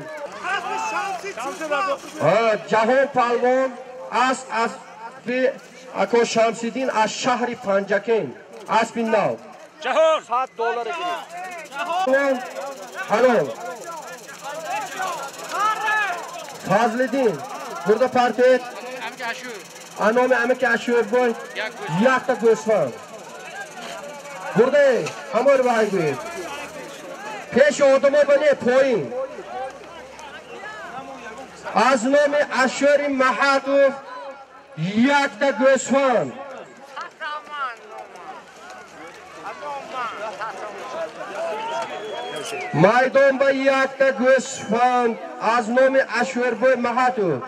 Ҷаҳон Палвон аз аспи ако Шамсиддин аз шаҳри Панҷакент. Аспи нав. Ҷаҳон $100 гирифт. Ҳалол. Фазлиддин бурда партоед. Номи амаки Ашӯрбой якта гӯсфанд. Бурда ҳамор вай гӯед. Пеши одамо ба не поин. Аз номи Ашӯри Маҳатов якта гӯсфанд. Майдон ба якта гӯсфанд аз номи Ашӯрбой Маҳатов.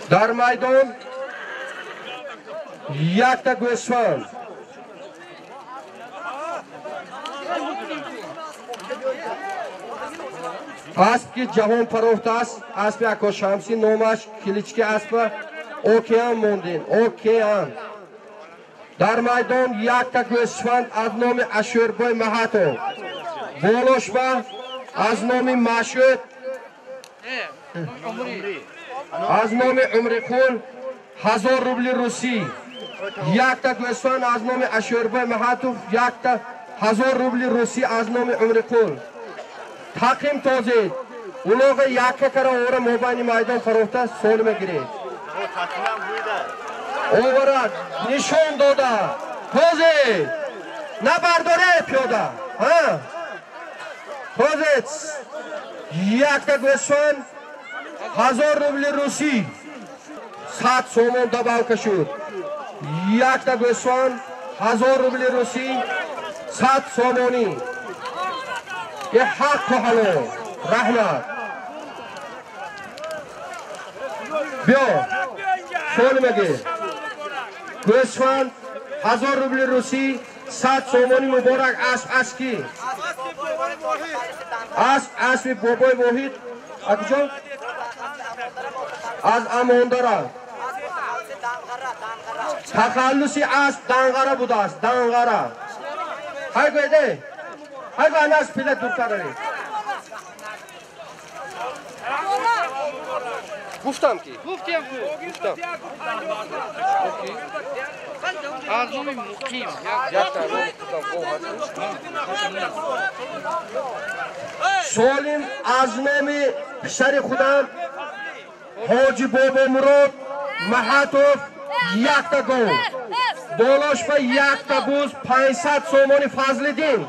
Дар майдон якта гӯсфанд. Асп ки ҷаҳон парофтааст, аспи Ако Шамсӣ номаш Килички аспа океан мондин, океан. Дар майдон якта гӯсфанд аз номи Ашӯрбой Маҳатов. Болошба аз номи Машуд, аз номи Умриқул 1000 рубли русӣ. Якта гӯсфанд аз номи Ашӯрбой Маҳатов, якта 1000 рубли русӣ аз номи Умриқул. Тақим тозед. Улоға якка кара ора мобайни майдон фарофта солима гиред. Овара нишон дода. Тозед. Набардоре пиёда. Ҳа? Тозед. Якта гӯсфанд 1000 рубли русӣ. 100 сомон добавка шуд. Якта гӯсфанд 1000 рубли русӣ, 100 сомонӣ. Ҳаққу ҳалол. Раҳмат. Биё. Солима гир. Гӯсфанд 1000 рубли русӣ, 100 сомонӣ муборак. Асп аски? Асп аспи бобои Воҳид. Акуҷо? Аз Амондара. Тахаллуси асп Данғара будааст. Данғара. Ҳай гӯеде. Ҳай гӯ анас пила дуртараре. Гуфтам ки? Гуфтем ку. Гуфтам. Аз номи Муқим. Якта Солим аз номи писари худам Ҳоҷи Бобомурод Маҳатов якта гов. Болошба якта буз 500 сомони Фазлиддин.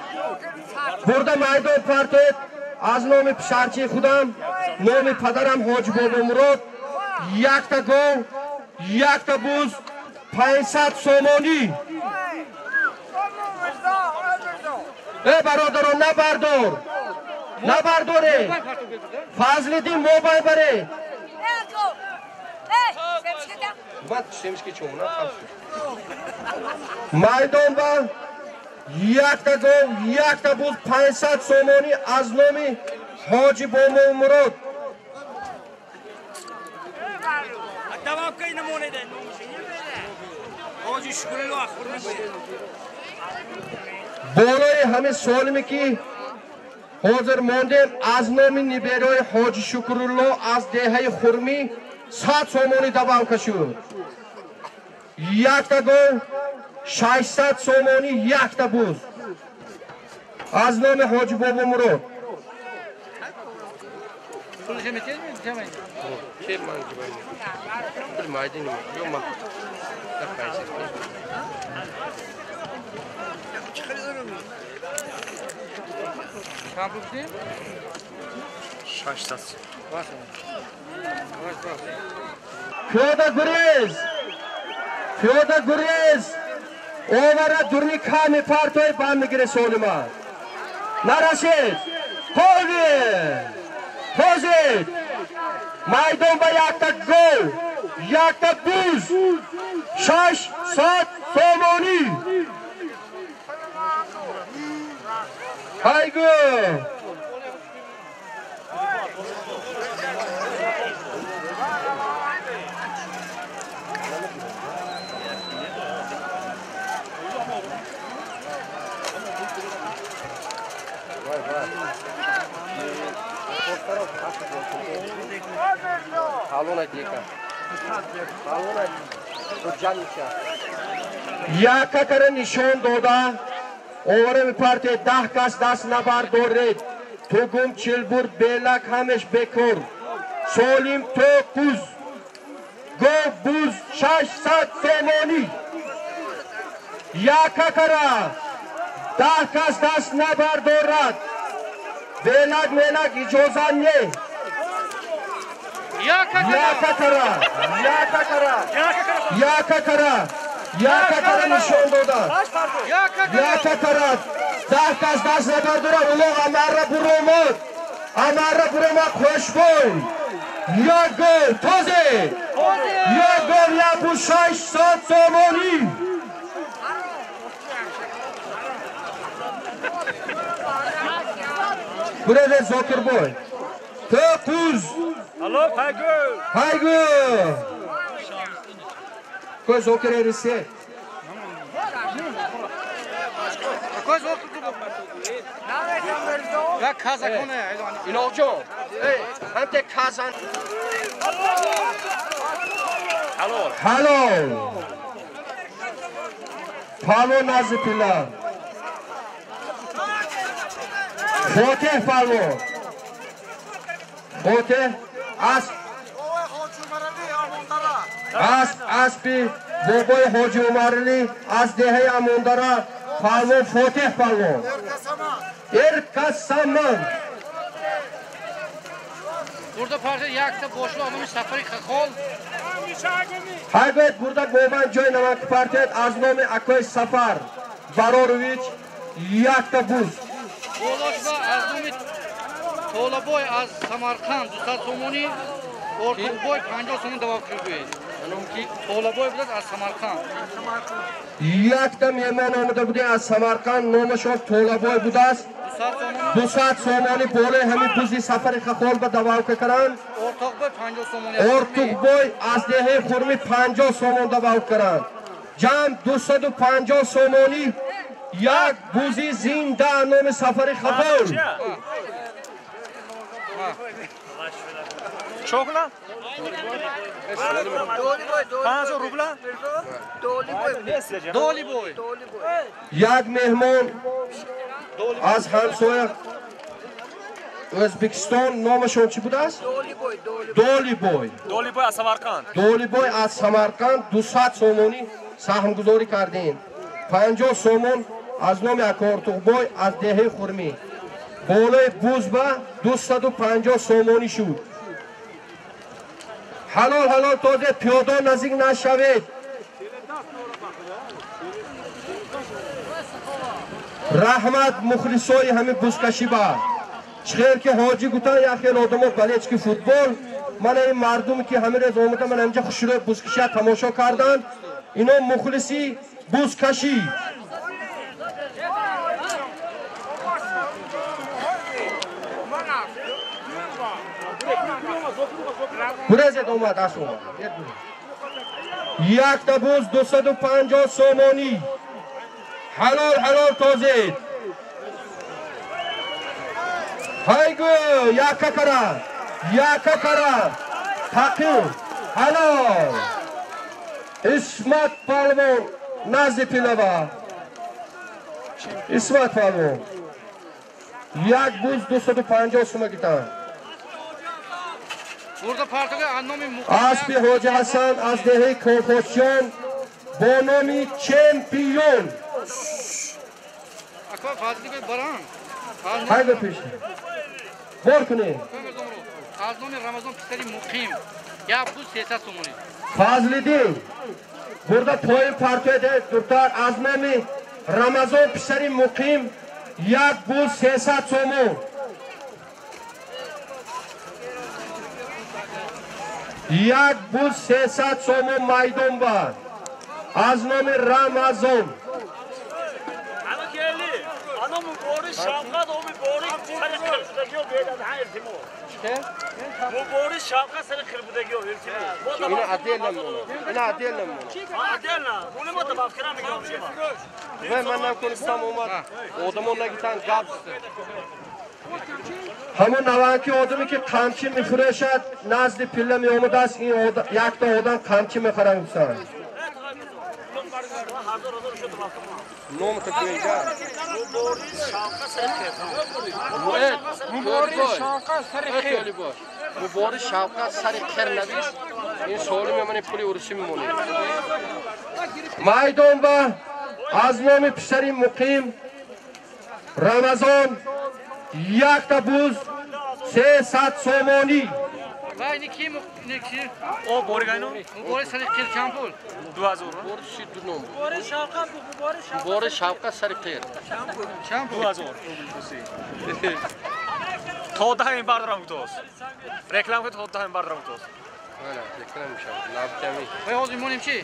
Бурда майдон партоед. Аз номи писарчаи худам, номи падарам Ҳоҷи Бобомурод якта гов, якта буз 500 сомонӣ. Э бародарон, набардор. Набардоре. Фазлиддин мобай баре. Майдон ба якта гов, якта буз 500 сомонӣ аз номи Ҳоҷи Бобомурод. Болои ҳамин солиме ки ҳозир мондем аз номи ниберои Ҳоҷи Шукрулло аз деҳаи Хурмӣ 100 сомонӣ добавка шуд. Якта гов 600 сомонӣ, якта буз аз номи Ҳоҷи Бобомурод. Чанд гуфтем? 600. Пиёда гурез. Пиёда гурез. Овара дурни ками партои банд мегире солима. Нарасед. Ҳови. Тозед. Майдон ба якта гов, якта буз, 600 сомонӣ. Ҳайгу. Яка кара нишон дода, овара мепартед, 10 кас даст набардоред. Тугум чилбур белак ҳамеш бекор. Солим то куз. Гов буз 600 сомонӣ. Яка кара 10 кас даст набардорад. Белак мелак иҷоза не. Яка кара, яка кара, яка кара. Яка кара нишон доданд. Яка кара. Даҳ кас даст набардора. Улоғ амарра буромад. Амарра буромад хушбой. Як гол. Тозе. Як гол як буз 600 сомонӣ. Бурede Зокирбой. Тоқуз. Алло, пайгу. Пайгу. Кой Зокир эрисе. Кой Зокир Я казаконе. Илоҷон. Эй, ҳамте казан. Ҳалол. Ҳалол. Палвон назди пила. Фотеҳ палвон. Фотеҳ аспи бобои Ҳоҷи Умаралӣ аз деҳаи Амондара палвон Фотеҳ палвон. Эркасаман. Бурда парта якта бошло номи Сафари Хахол. Ҳайбет бурда боман ҷой намак партият аз номи акои Сафар Барорович якта буз. Болошба аз номи Толабой аз Самарқанд 200 сомонӣ, Ортуқбой 50 сомон давоб кирдуед. Толабой будааст аз Самарқанд. Якта меҳмон омада буде аз Самарқанд, номашон Толабой будааст. 200 сомонӣ болои ҳамин бузи Сафари Хахол ба дававка каранд. Ортуқбой 50 сомонӣ. Ортуқбой аз деҳаи Хурмӣ 50 сомон давав каранд. Ҷамъ 250 сомонӣ як бузи зинда номи Сафари Хахол. Чокла? 50 рубла? Долибой. Як меҳмон аз ҳамсоя Ӯзбекистон номашон чӣ будааст? Долибой. Долибой аз Самарқанд. Долибой аз Самарқанд 200 сомонӣ саҳмгузорӣ кардем. 50 сомон аз номи Акортуқбой аз деҳаи Хурмӣ. Болои бузба 250 сомонӣ шуд. Ҳалол ҳалол тозе пиёдо наздик нашавед. Раҳмат мухлисои ҳамин бузкашиба. Чихел ки ҳоҷӣ гутан як хел одамо болельщики футбол. Мана ин мардуме ки ҳамин рӯз омада мана инҷа хушрӯи бузкашия тамошо карданд. Ино мухлиси бузкашӣ. Бурезед омад ас омад. Якта буз 250 сомонӣ. Ҳалол ҳалол тозед. Ҳайгу яка кара. Яка кара. Тақир. Ҳалол. Исмат палвон назди пилава. Исмат палвон. Як буз 250 сума гитанд. Аспи Ҳоҷи Ҳасан аз деҳаи Колхозчиён бо номи чемпион. Ҳайго пеш. Бор кунед. Аз номи Рамазон писари Муқим як буз 300 сомонӣ. Фазлиддин бурда поин партояд дуртар аз номи Рамазон писари Муқим як буз 300 сомон. Як буз 300 сомон майдон ба аз номи Рамазон. Ҳамон наванки одаме ки қамчи мефурӯшад назди пилла меомадааст, ин якта одам қамчи мехарад гуфтанд. Мубориз Шавқат сари қир навист, ин суоли мемонед пули урусӣ мемонед. Майдон ба аз номи писари Муқим Рамазон якта буз 300 сомонӣ. Вай ники ники. О бориг айно? Муборак сари қир чанд пул? 2000. Муборак си ду ном. Муборак Шавқат, Муборак Шавқат. Муборак Шавқат сари қир. Чанд пул? 2000 рубл русӣ. То даҳ ин бардорам гуфтааст. Реклам кун то даҳ ин бардорам гуфтааст. Ана, реклам мешавад. Лаб ками. Вай ҳозир монем чӣ?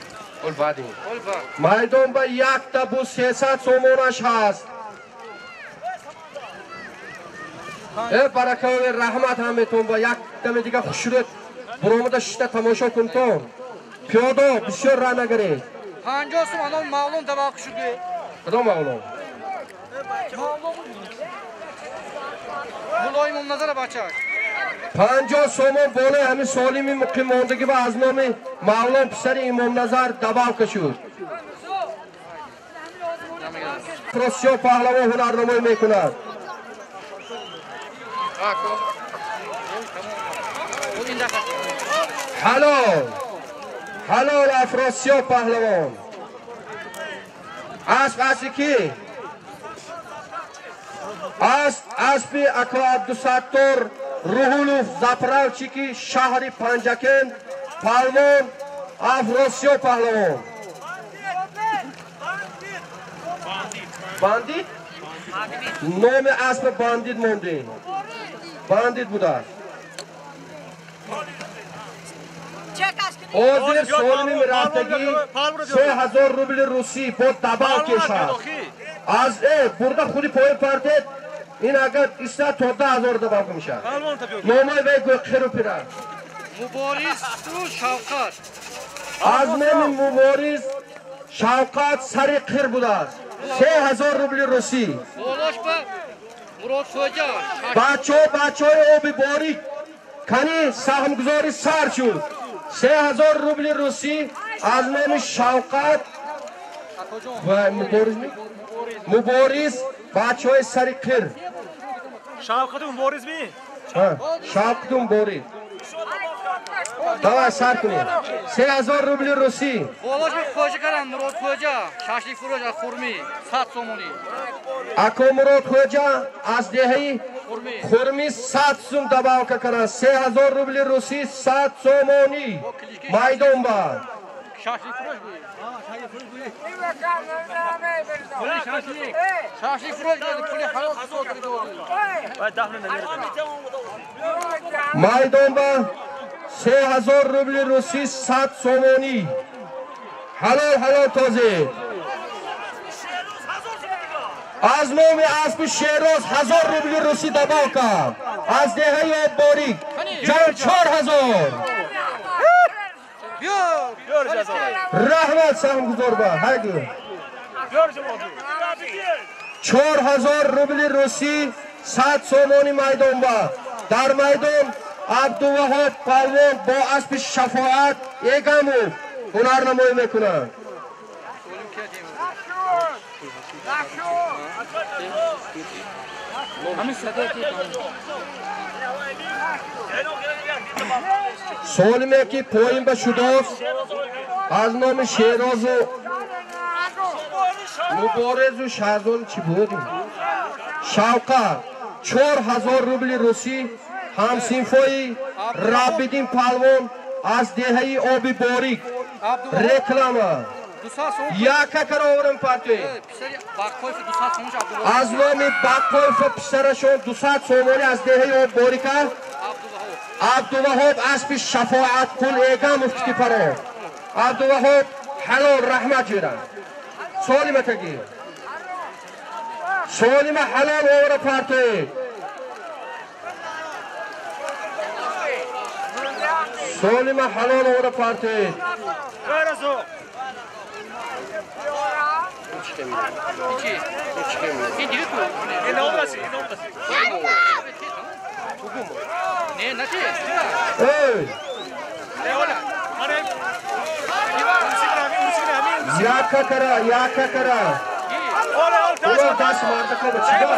Ол баъдин. Ол баъд. Майдон ба якта бу 300 сомонаш ҳаст. Э баракави раҳмат ҳаметон ба як даме дига хушрӯд буромада шишта тамошо кунтон. Пиёдо бисёр ра нагаред. 50 сум анон маълум давақ шуд. Кадом маълум? Муллои Имомназара бачак. 50 сомон болои ҳамин солими муқиммондагӣ ва аз номи Мавлон писари Имомназар добавка шуд. Афросиёб паҳлавон ҳунарнамоӣ мекунад. Ҳалол! Ҳалол Афросиёб паҳлавон! Асп аси кӣ? Асп аспи ака Абдусаттор Руҳулов заправщики шаҳри Панҷакент палвон Афросиёб паҳлавон. Бандит? Номи асп бандит мондем. Бандит будааст. Ҳозир солими рафтагӣ 3000 рубли русӣ бо добавка шад. Аз бурда худи поин партед, ин агар иста то 10000 добавка мешавад. Номаи вай гӯқиру пира. Мубориз Шавқат. Аз номи Мубориз Шавқат сари қир будааст. 3000 рубли русӣ. Болош ба Мурод Хоҷа. Бачаҳо бачаҳои оби борик кани саҳмгузорӣ сар шуд. 3000 рубли русӣ аз номи Шавқат ва Мубориз Мубориз бачаҳои сари қир. Шавқату Мубориз ми? Шавқату Мубориз. Давай сар кунем. 3000 рубли русӣ. Болош ба Хоҷа карам Мурод Хоҷа, шашлик фурӯш аз Хурмӣ 100 сомонӣ. Ако Мурод Хоҷа аз деҳаи Хурмӣ 100 сум добавка кардан. 3000 рубли русӣ 100 сомонӣ. Майдон ба. Шашлик фурӯш буд. Шашлик фурӯш буд, пули ҳалол сотри буд. Майдон ба 3000 рубли русӣ 100 сомонӣ. Ҳалол ҳалол тозе. Аз номи аспи Шероз 1000 рубли русӣ добавка. Аз деҳаи Обборик ҷон 4000. Раҳмат саҳмгузор ба ҳайгу. 4000 рубли русӣ 100 сомонӣ майдон ба. Дар майдон Абдуваҳоб палвон бо аспи Шафоат Эгамов ҳунарнамоӣ мекунад. Солиме ки поин ба шудааст аз номи Шерозу Муборезу Шаҳзон чӣ буд? Шавқат 4000 рубли русӣ ҳамсинфои Рабиддин палвон аз деҳаи оби борик. Реклама. Яка кароварам партия. Аз номи Баққоев писарашон 200 сомонӣ аз деҳаи об борика Абдуваҳоб аспи Шафоат Қул Эгамов кити паро. Абдуваҳоб ҳалол раҳмат ҷирам. Солима таги. Солима ҳалол овара партия. Солима ҳалол овара партия. Яка кара, яка кара. Ура даст мардака ба чига?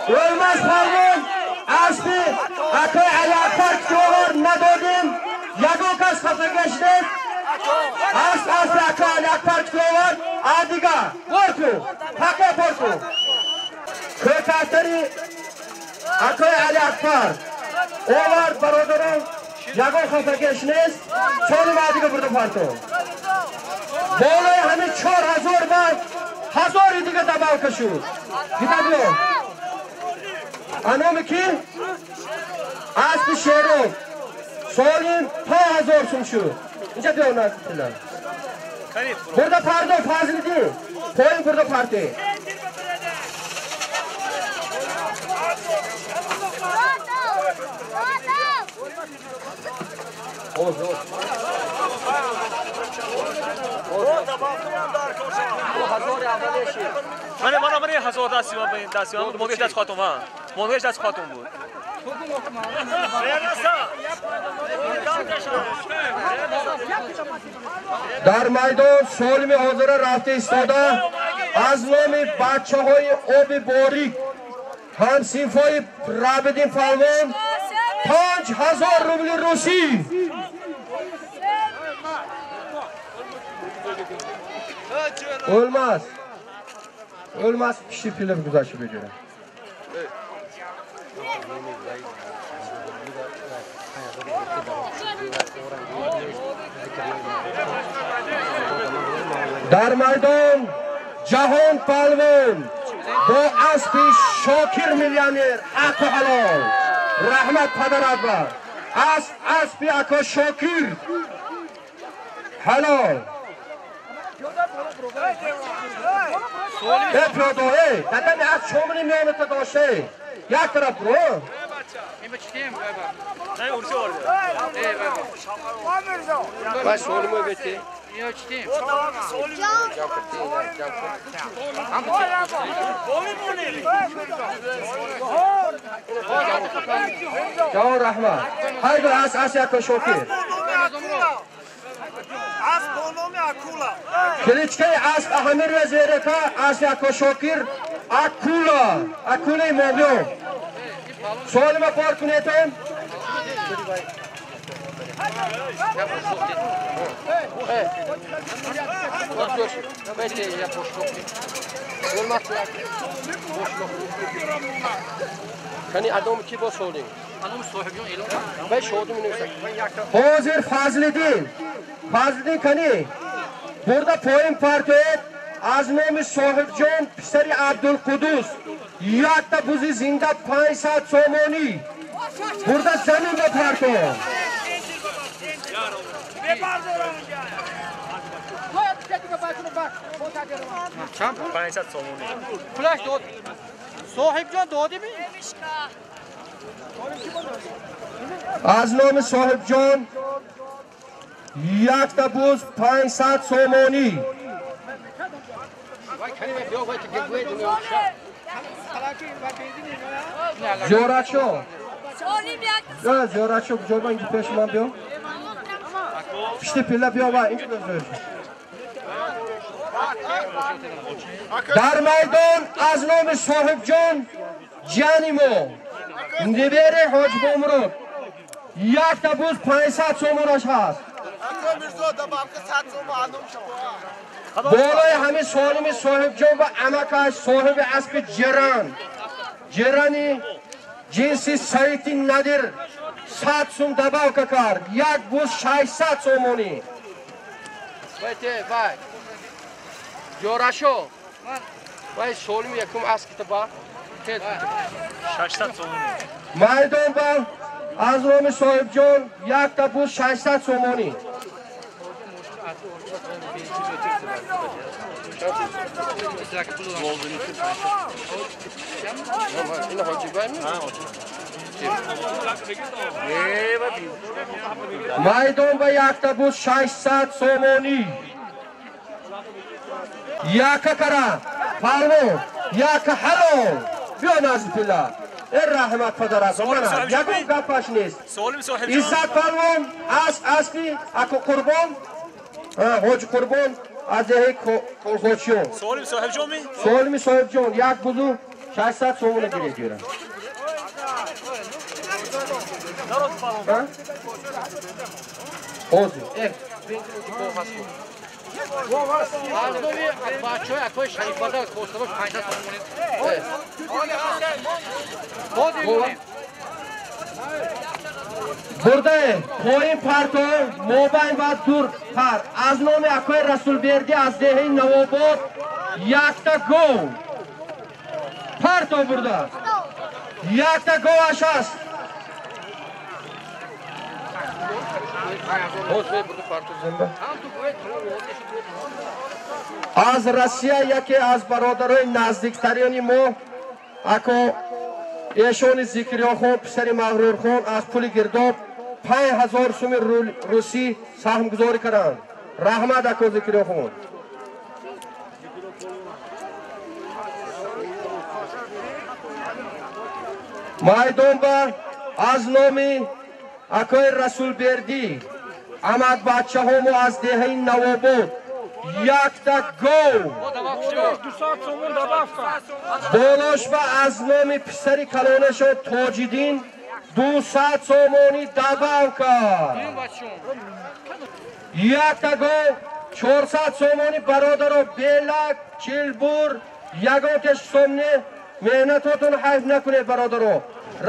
O'lmas polvon asbi акои Алиакбар китовар надодем. Ягон кас хафагаш нест. Асп аспи акои Алиакбар китовар. Адига борку. Пака борку. Кӯтаҳтари акои Алиакбар овард бародарон. Ягон хафагаш нест. Солим адига бурда парто. Болои ҳамин 4000 бад ҳазори дига добавка шуд. Дида биё. Аноми ки? Аспи шерон. Солим то 1000 сум шуд. Инҷа биё наздикла. Бурда пардо Фазлиддин. Поин бурда парте. من هزار دستی من دستی من مونگش دست خاتون ها مونگش دست خاتون بود. Дар майдон солими ҳозира рафта истода аз номи бачаҳои оби борик ҳамсинфои Рабидин Палвон 5000 рубли русӣ. O'lmas. O'lmas pishib pilib guzashib beradi. Дар майдон Ҷаҳон Палвон бо аспи Шокир миллионер ҳаққу ҳалол. Раҳмат падарат ба. Асп аспи ако Шокир ҳалол. Э пиёдо, э дадами асп шомили миёната доште. Як тараф буро. Вай солимо бете. Ҷавон раҳмат. Ҳайду ас ас яко Шокир. Кличкаи асп Аҳамир Вазирика ас яко Шокир Акула. Акулаи моғиён. Солима пор кунетон. Ҳозир Фазлиддин. Фазлиддин кани? Бурда поин партоед аз номи Соҳибҷон писари Абдулқудус якта бузи зинда 500 сомонӣ. Бурда замин ба парто. Чанд 500 сомонӣ. Пулаш дод. Соҳибҷон додӣ ми? Аз номи Соҳибҷон якта буз 500 сомонӣ. Зиёратшо. Зиёратшо куҷо ба инҷо пеши ман биё. Пишти пилла биё ва инҷо биё. Дар майдон аз номи Соҳибҷон ҷани мо небере Ҳоҷи Бомурод якта буз 500 сомонаш ҳаст. Болои ҳамин солими Соҳибҷон ва амакаш соҳиби аспи ҷиран ҷирани ҷинси Саити Надир 100 сум добавка кард. Як буз 600 сомонӣ. Вай Ҷорашо. Вай солими якум аскита ба 600 сомонӣ. Майдон ба аз номи Соҳибҷон якта буз 600 сомонӣ. Майдон ба якта буз 600 сомонӣ. Яка кара палвон, яка ҳалол. Биё назди пилла. Э раҳмат падарат. Ягон гапаш нест. Иззат палвон асп аспи аку Қурбон, Ҳоҷи Қурбон аз деҳаи Колхочиён. Солим Соҳибҷон ми? Солими Соҳибҷон як бузу 600 сомона гиред ҷӯра. Ҳозир. Аз номи бачаҳои акои Шарифбадал Костарош 500 сомонӣ. Бурдае поин парто мобайн ва дур пар. Аз номи акои Расулбердӣ аз деҳаи Навобод якта гов парто бурда. Якта говаш аст. Аз Россия яке аз бародарои наздиктарини мо ако эшони Зикриёхон писари Мағрурхон аз пули гирдоб 5000 суми русӣ саҳмгузорӣ карданд. Раҳмат ако Зикриёхон. Майдонба аз номи акои Расулбердӣ амакбачаҳо мо аз деҳаи Навобод якта гов болошба аз номи писари калонашо Тоҷиддин 200 сомонӣ добавка. Якта гов 400 сомонӣ бародаро белак чилбур ягон кеш сомне меҳнатотон ҳайф накунед бародаро.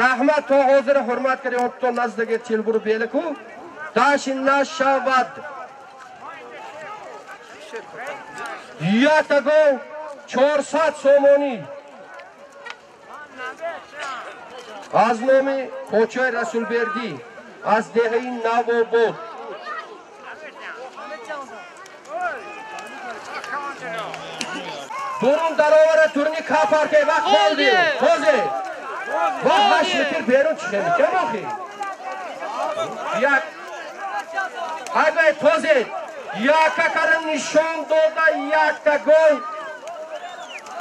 Раҳмат то ҳозир ҳурмат кардем то наздиги чилбуру белаку даши нашавад. Якта гов 400 сомонӣ аз номи почои Расулбердӣ аз деҳаи Навобод. Дурун даровара турни капарке ва холди. Хозе. Ва 8 метр берун чихем. Кемохи? Як. Айбай тозе. Яка кара нишон дода якта гол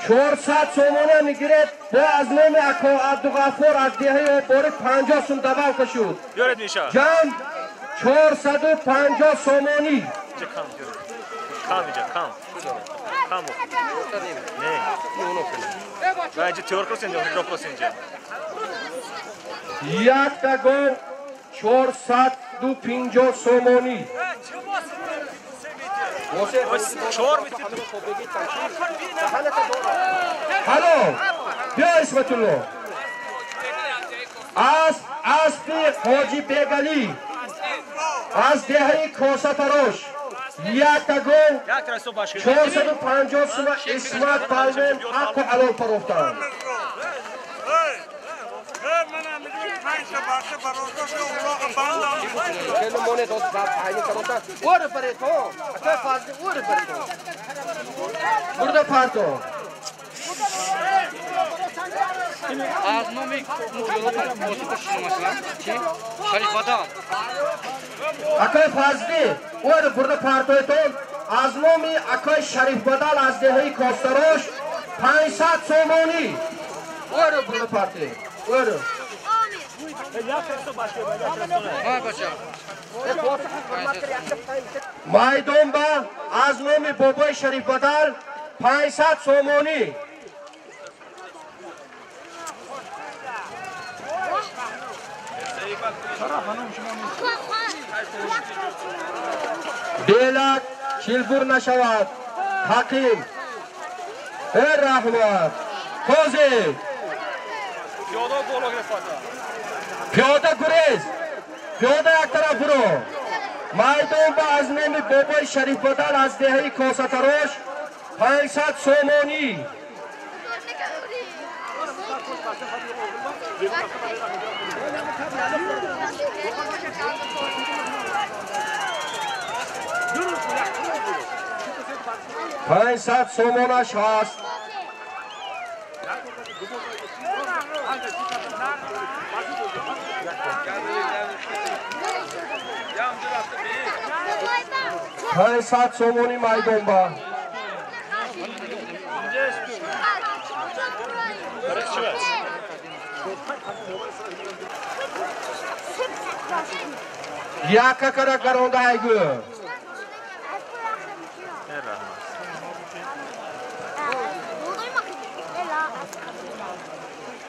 400 сомона мегиред. Бо аз номи ако Абдуғаффор аз деҳаи Обборӣ 50 сум добавка шуд. Ҷамъ 450 сомонӣ. Кам иҷа, кам. Кам. Не. Ва иҷа теор кросенҷа, ро кросенҷа. Якта гол 450 сомонӣ. Ҳало, биё Исматулло. Аз аспи Ҳоҷи Бегалӣ аз деҳаи Косатарош якта гол 450 сума Исмат Балмен ҳаққу ҳалол парофтанд. Бурда парто. Аз номи Шарифбадал. Акои Фазлӣ, ор бурда партойтон. Аз номи акои Шарифбадал аз деҳаи Костарош 500 сомонӣ. Ор бурда парте. Ор. Майдонба аз номи бобои Шарифбадал 500 сомонӣ. Белак чилбур нашавад. Ҳақим. Э раҳмат. Козе. Пиёда гурез. Пиёда як тараф буро. Майдонба аз номи бобои Шарифбадал аз деҳаи Косатарош 500 сомонӣ. 500 сомонаш ҳаст. 500 сомонӣ майдонба. Яка кара гаронда айгӯ.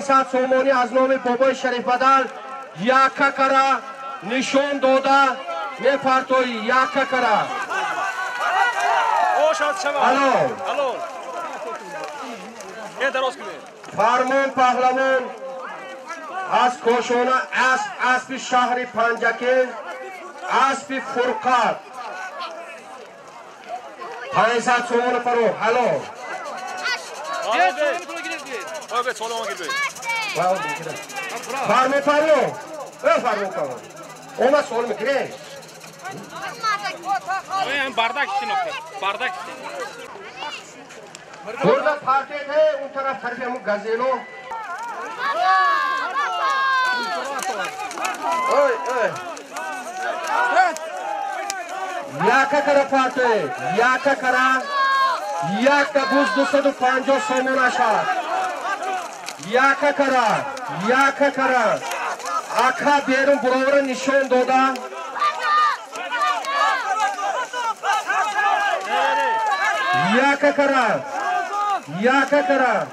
500 сомонӣ аз номи бобои Шарифбадал яка кара нишон дода мепартоӣ яка кара. Ҳалол. Фармон паҳлавон аз Кошона асп, аспи шаҳри Панҷакент, аспи Фурқат 500 сомона паро. Ҳалол. Фармон паҳлавон, фармон паҳлавон омад суол мекунем. Бардак бардак. Бурда партед он тараф тарафи ҳамун газело. Ой, ой. Яка кара партед, яка кара, якта буз 250 сомонаш аст. Яка кара, яка кара. Ака берун буровара нишон дода. Яка кара, яка кара,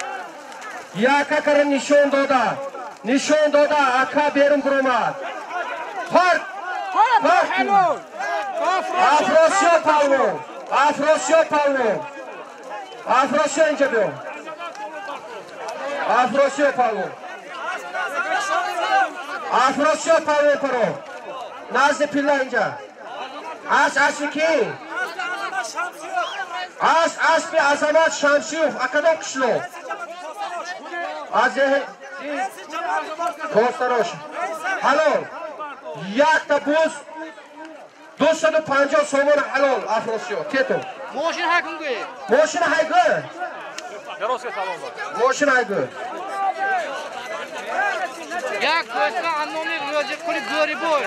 яка кара нишон дода, нишон дода, ака берун буромад. Парк, парк. Афросиё палвон, Афросиё палвон, Афросиё инҷа биё. Афросиё палвон, Афросиё палвон паро. Назди пилла инҷа. Ас аси ки? Ас аспи Азамат Шамсиев, акадом қишлоқ? Аз Костарош. Ҳалол. Якта буз 250 сомон ҳалол Афросиё. Тето. Мошин ҳай кун гӯ. Мошин ҳай гӯ. Мошин ҳай гӯ. Як гӯсфанд аз номи Рӯзиқули Бӯрибой.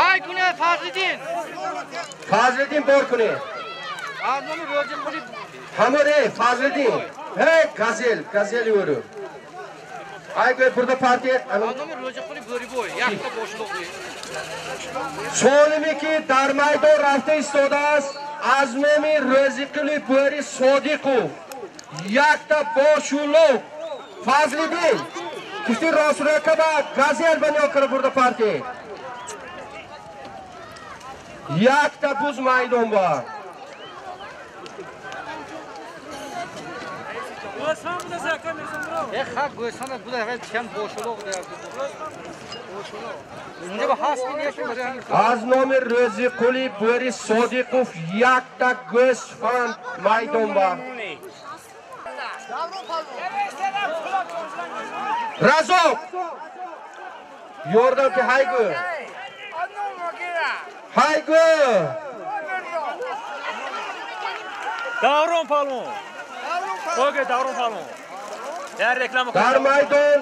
Ҳай куне Фазлиддин. Фазлиддин бор куне. Аз номи Рӯзиқули ҳаморе Фазлиддин. Ҳей газел, газели ӯру. Ай гӯй бурда партия. Аз номи Рӯзиқули Бӯрибой якта бошлоқ. Солиме ки дар майдон рафта истодааст аз номи Рӯзиқули Бӯри Содиқов якта бошулоқ Фазлиддин кушти рострӯка ба газел ба ниё кара бурда партия. Якта буз майдон ба. Аз номи Рӯзиқули Бӯри Содиқов якта гӯсфанд майдон ба. Разок! Ёрдам ки ҳай гӯ. Ҳай гӯ! Даврон палвон. Окей, Даврон палвон. Дар майдон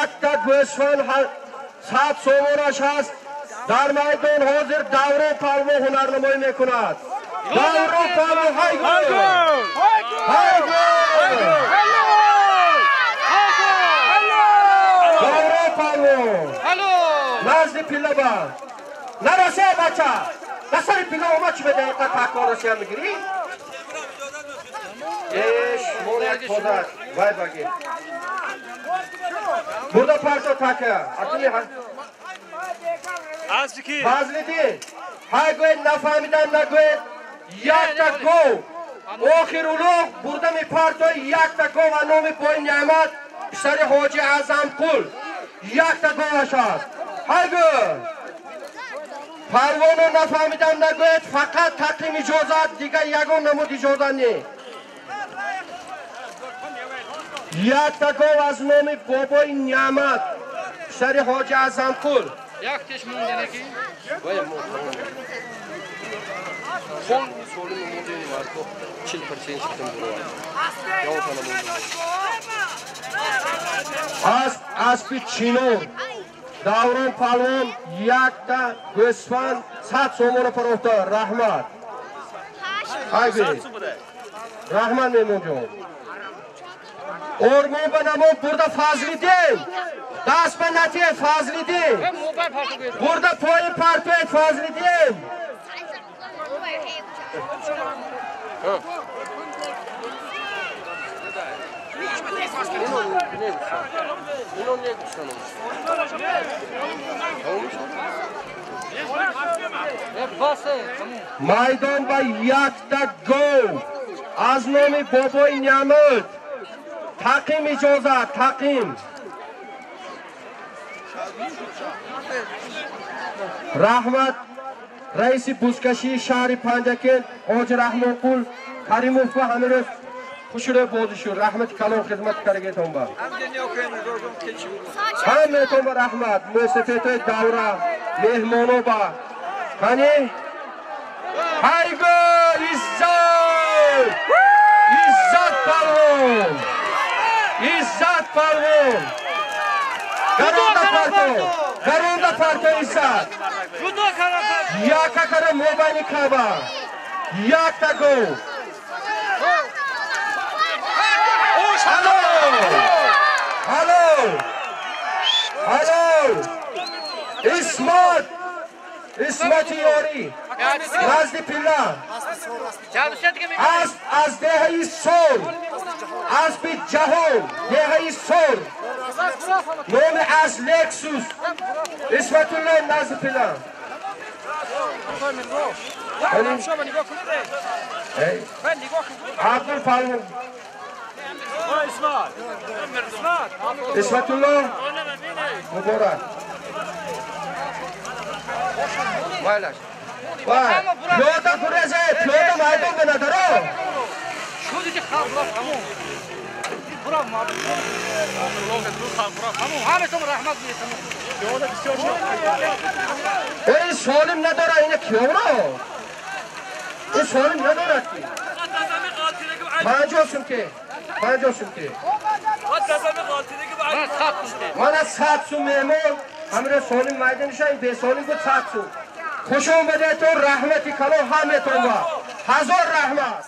якта гӯсфанд 100 сомонаш ҳаст. Дар майдон ҳозир Даврон палвон ҳунарнамоӣ мекунад. Даврон палвон ҳай гӯ! Ҳай гӯ! Даврон палвон! Назди пилла ба. Нарасе бача! На сари пилла омад чӣ медаиқа такор Росия мегирӣ? Эш, мон як тоза, вай баги. Бурда парто така. Атуни Фазлиддин. Ҳай гӯед нафаҳмидан нагӯед. Якта гов. Охир улуғ бурда мепартои якта гов аз номи Бои Неъмат писари Ҳоҷи Аъзамқул. Якта говаш аст. Ҳай гӯ. Парвоно нафаҳмидан нагӯед, фақат тақлим иҷозат, дигар ягон намуд иҷозат не. Якта гов аз номи Бобои Неъмат писари Ҳоҷи Аъзамқул. Яктеш монденаки? Хон солими мондени марко 40% шиктам буровад. Явотана мондем. Асп, аспи Чинор. Даврон палвон якта гӯсфанд 100 сомона парохта. Раҳмат. Ҳай гӯ. Раҳмат меҳмонҷон. Ормон ба намо бурда Фазлиддин. Даст ба натие Фазлиддин. Бурда пои партоед Фазлиддин. Майдон ба якта гов аз номи бобои Неъмат тақим иҷозат тақим. Раҳмат раиси бузкашии шаҳри Панҷакент Ҳоҷи Раҳмонқул Каримов ба ҳамин рӯз хушрӯ бозӣ шуд. Раҳмати калон хизмати карагетон ба. Ҳамаетон ба раҳмат. Мӯсафедҳои давра, меҳмоно ба. Қани? Ҳайго Иззат! Иззат палвон! Иззат палвон! Гаронда парто! Гаронда парто Иззат! Яка кара мобайни каба! Якта гол! Алло! Алло! Алло! Исмат! Исмати ёрӣ! Назди пилла! Асп аз деҳаи Сор! Аспи ҷаҳон! Деҳаи Сор! Номи аз Лексус! Исматулло назди пилла! Абдул Палвон! Исматулло муборак! Пиёда курезе, пиёда майдон бенадаро. Эй, солим надора, ина киёро? Ин солим надорад ки. 50 сум ки, 50 сум ки. Мана 100 сум меҳмон, ҳамира солим майдон ша, ин бесолим буд 100 сум. Хуш омадетон, раҳмати калон ҳаметон ба. Ҳазор раҳмат.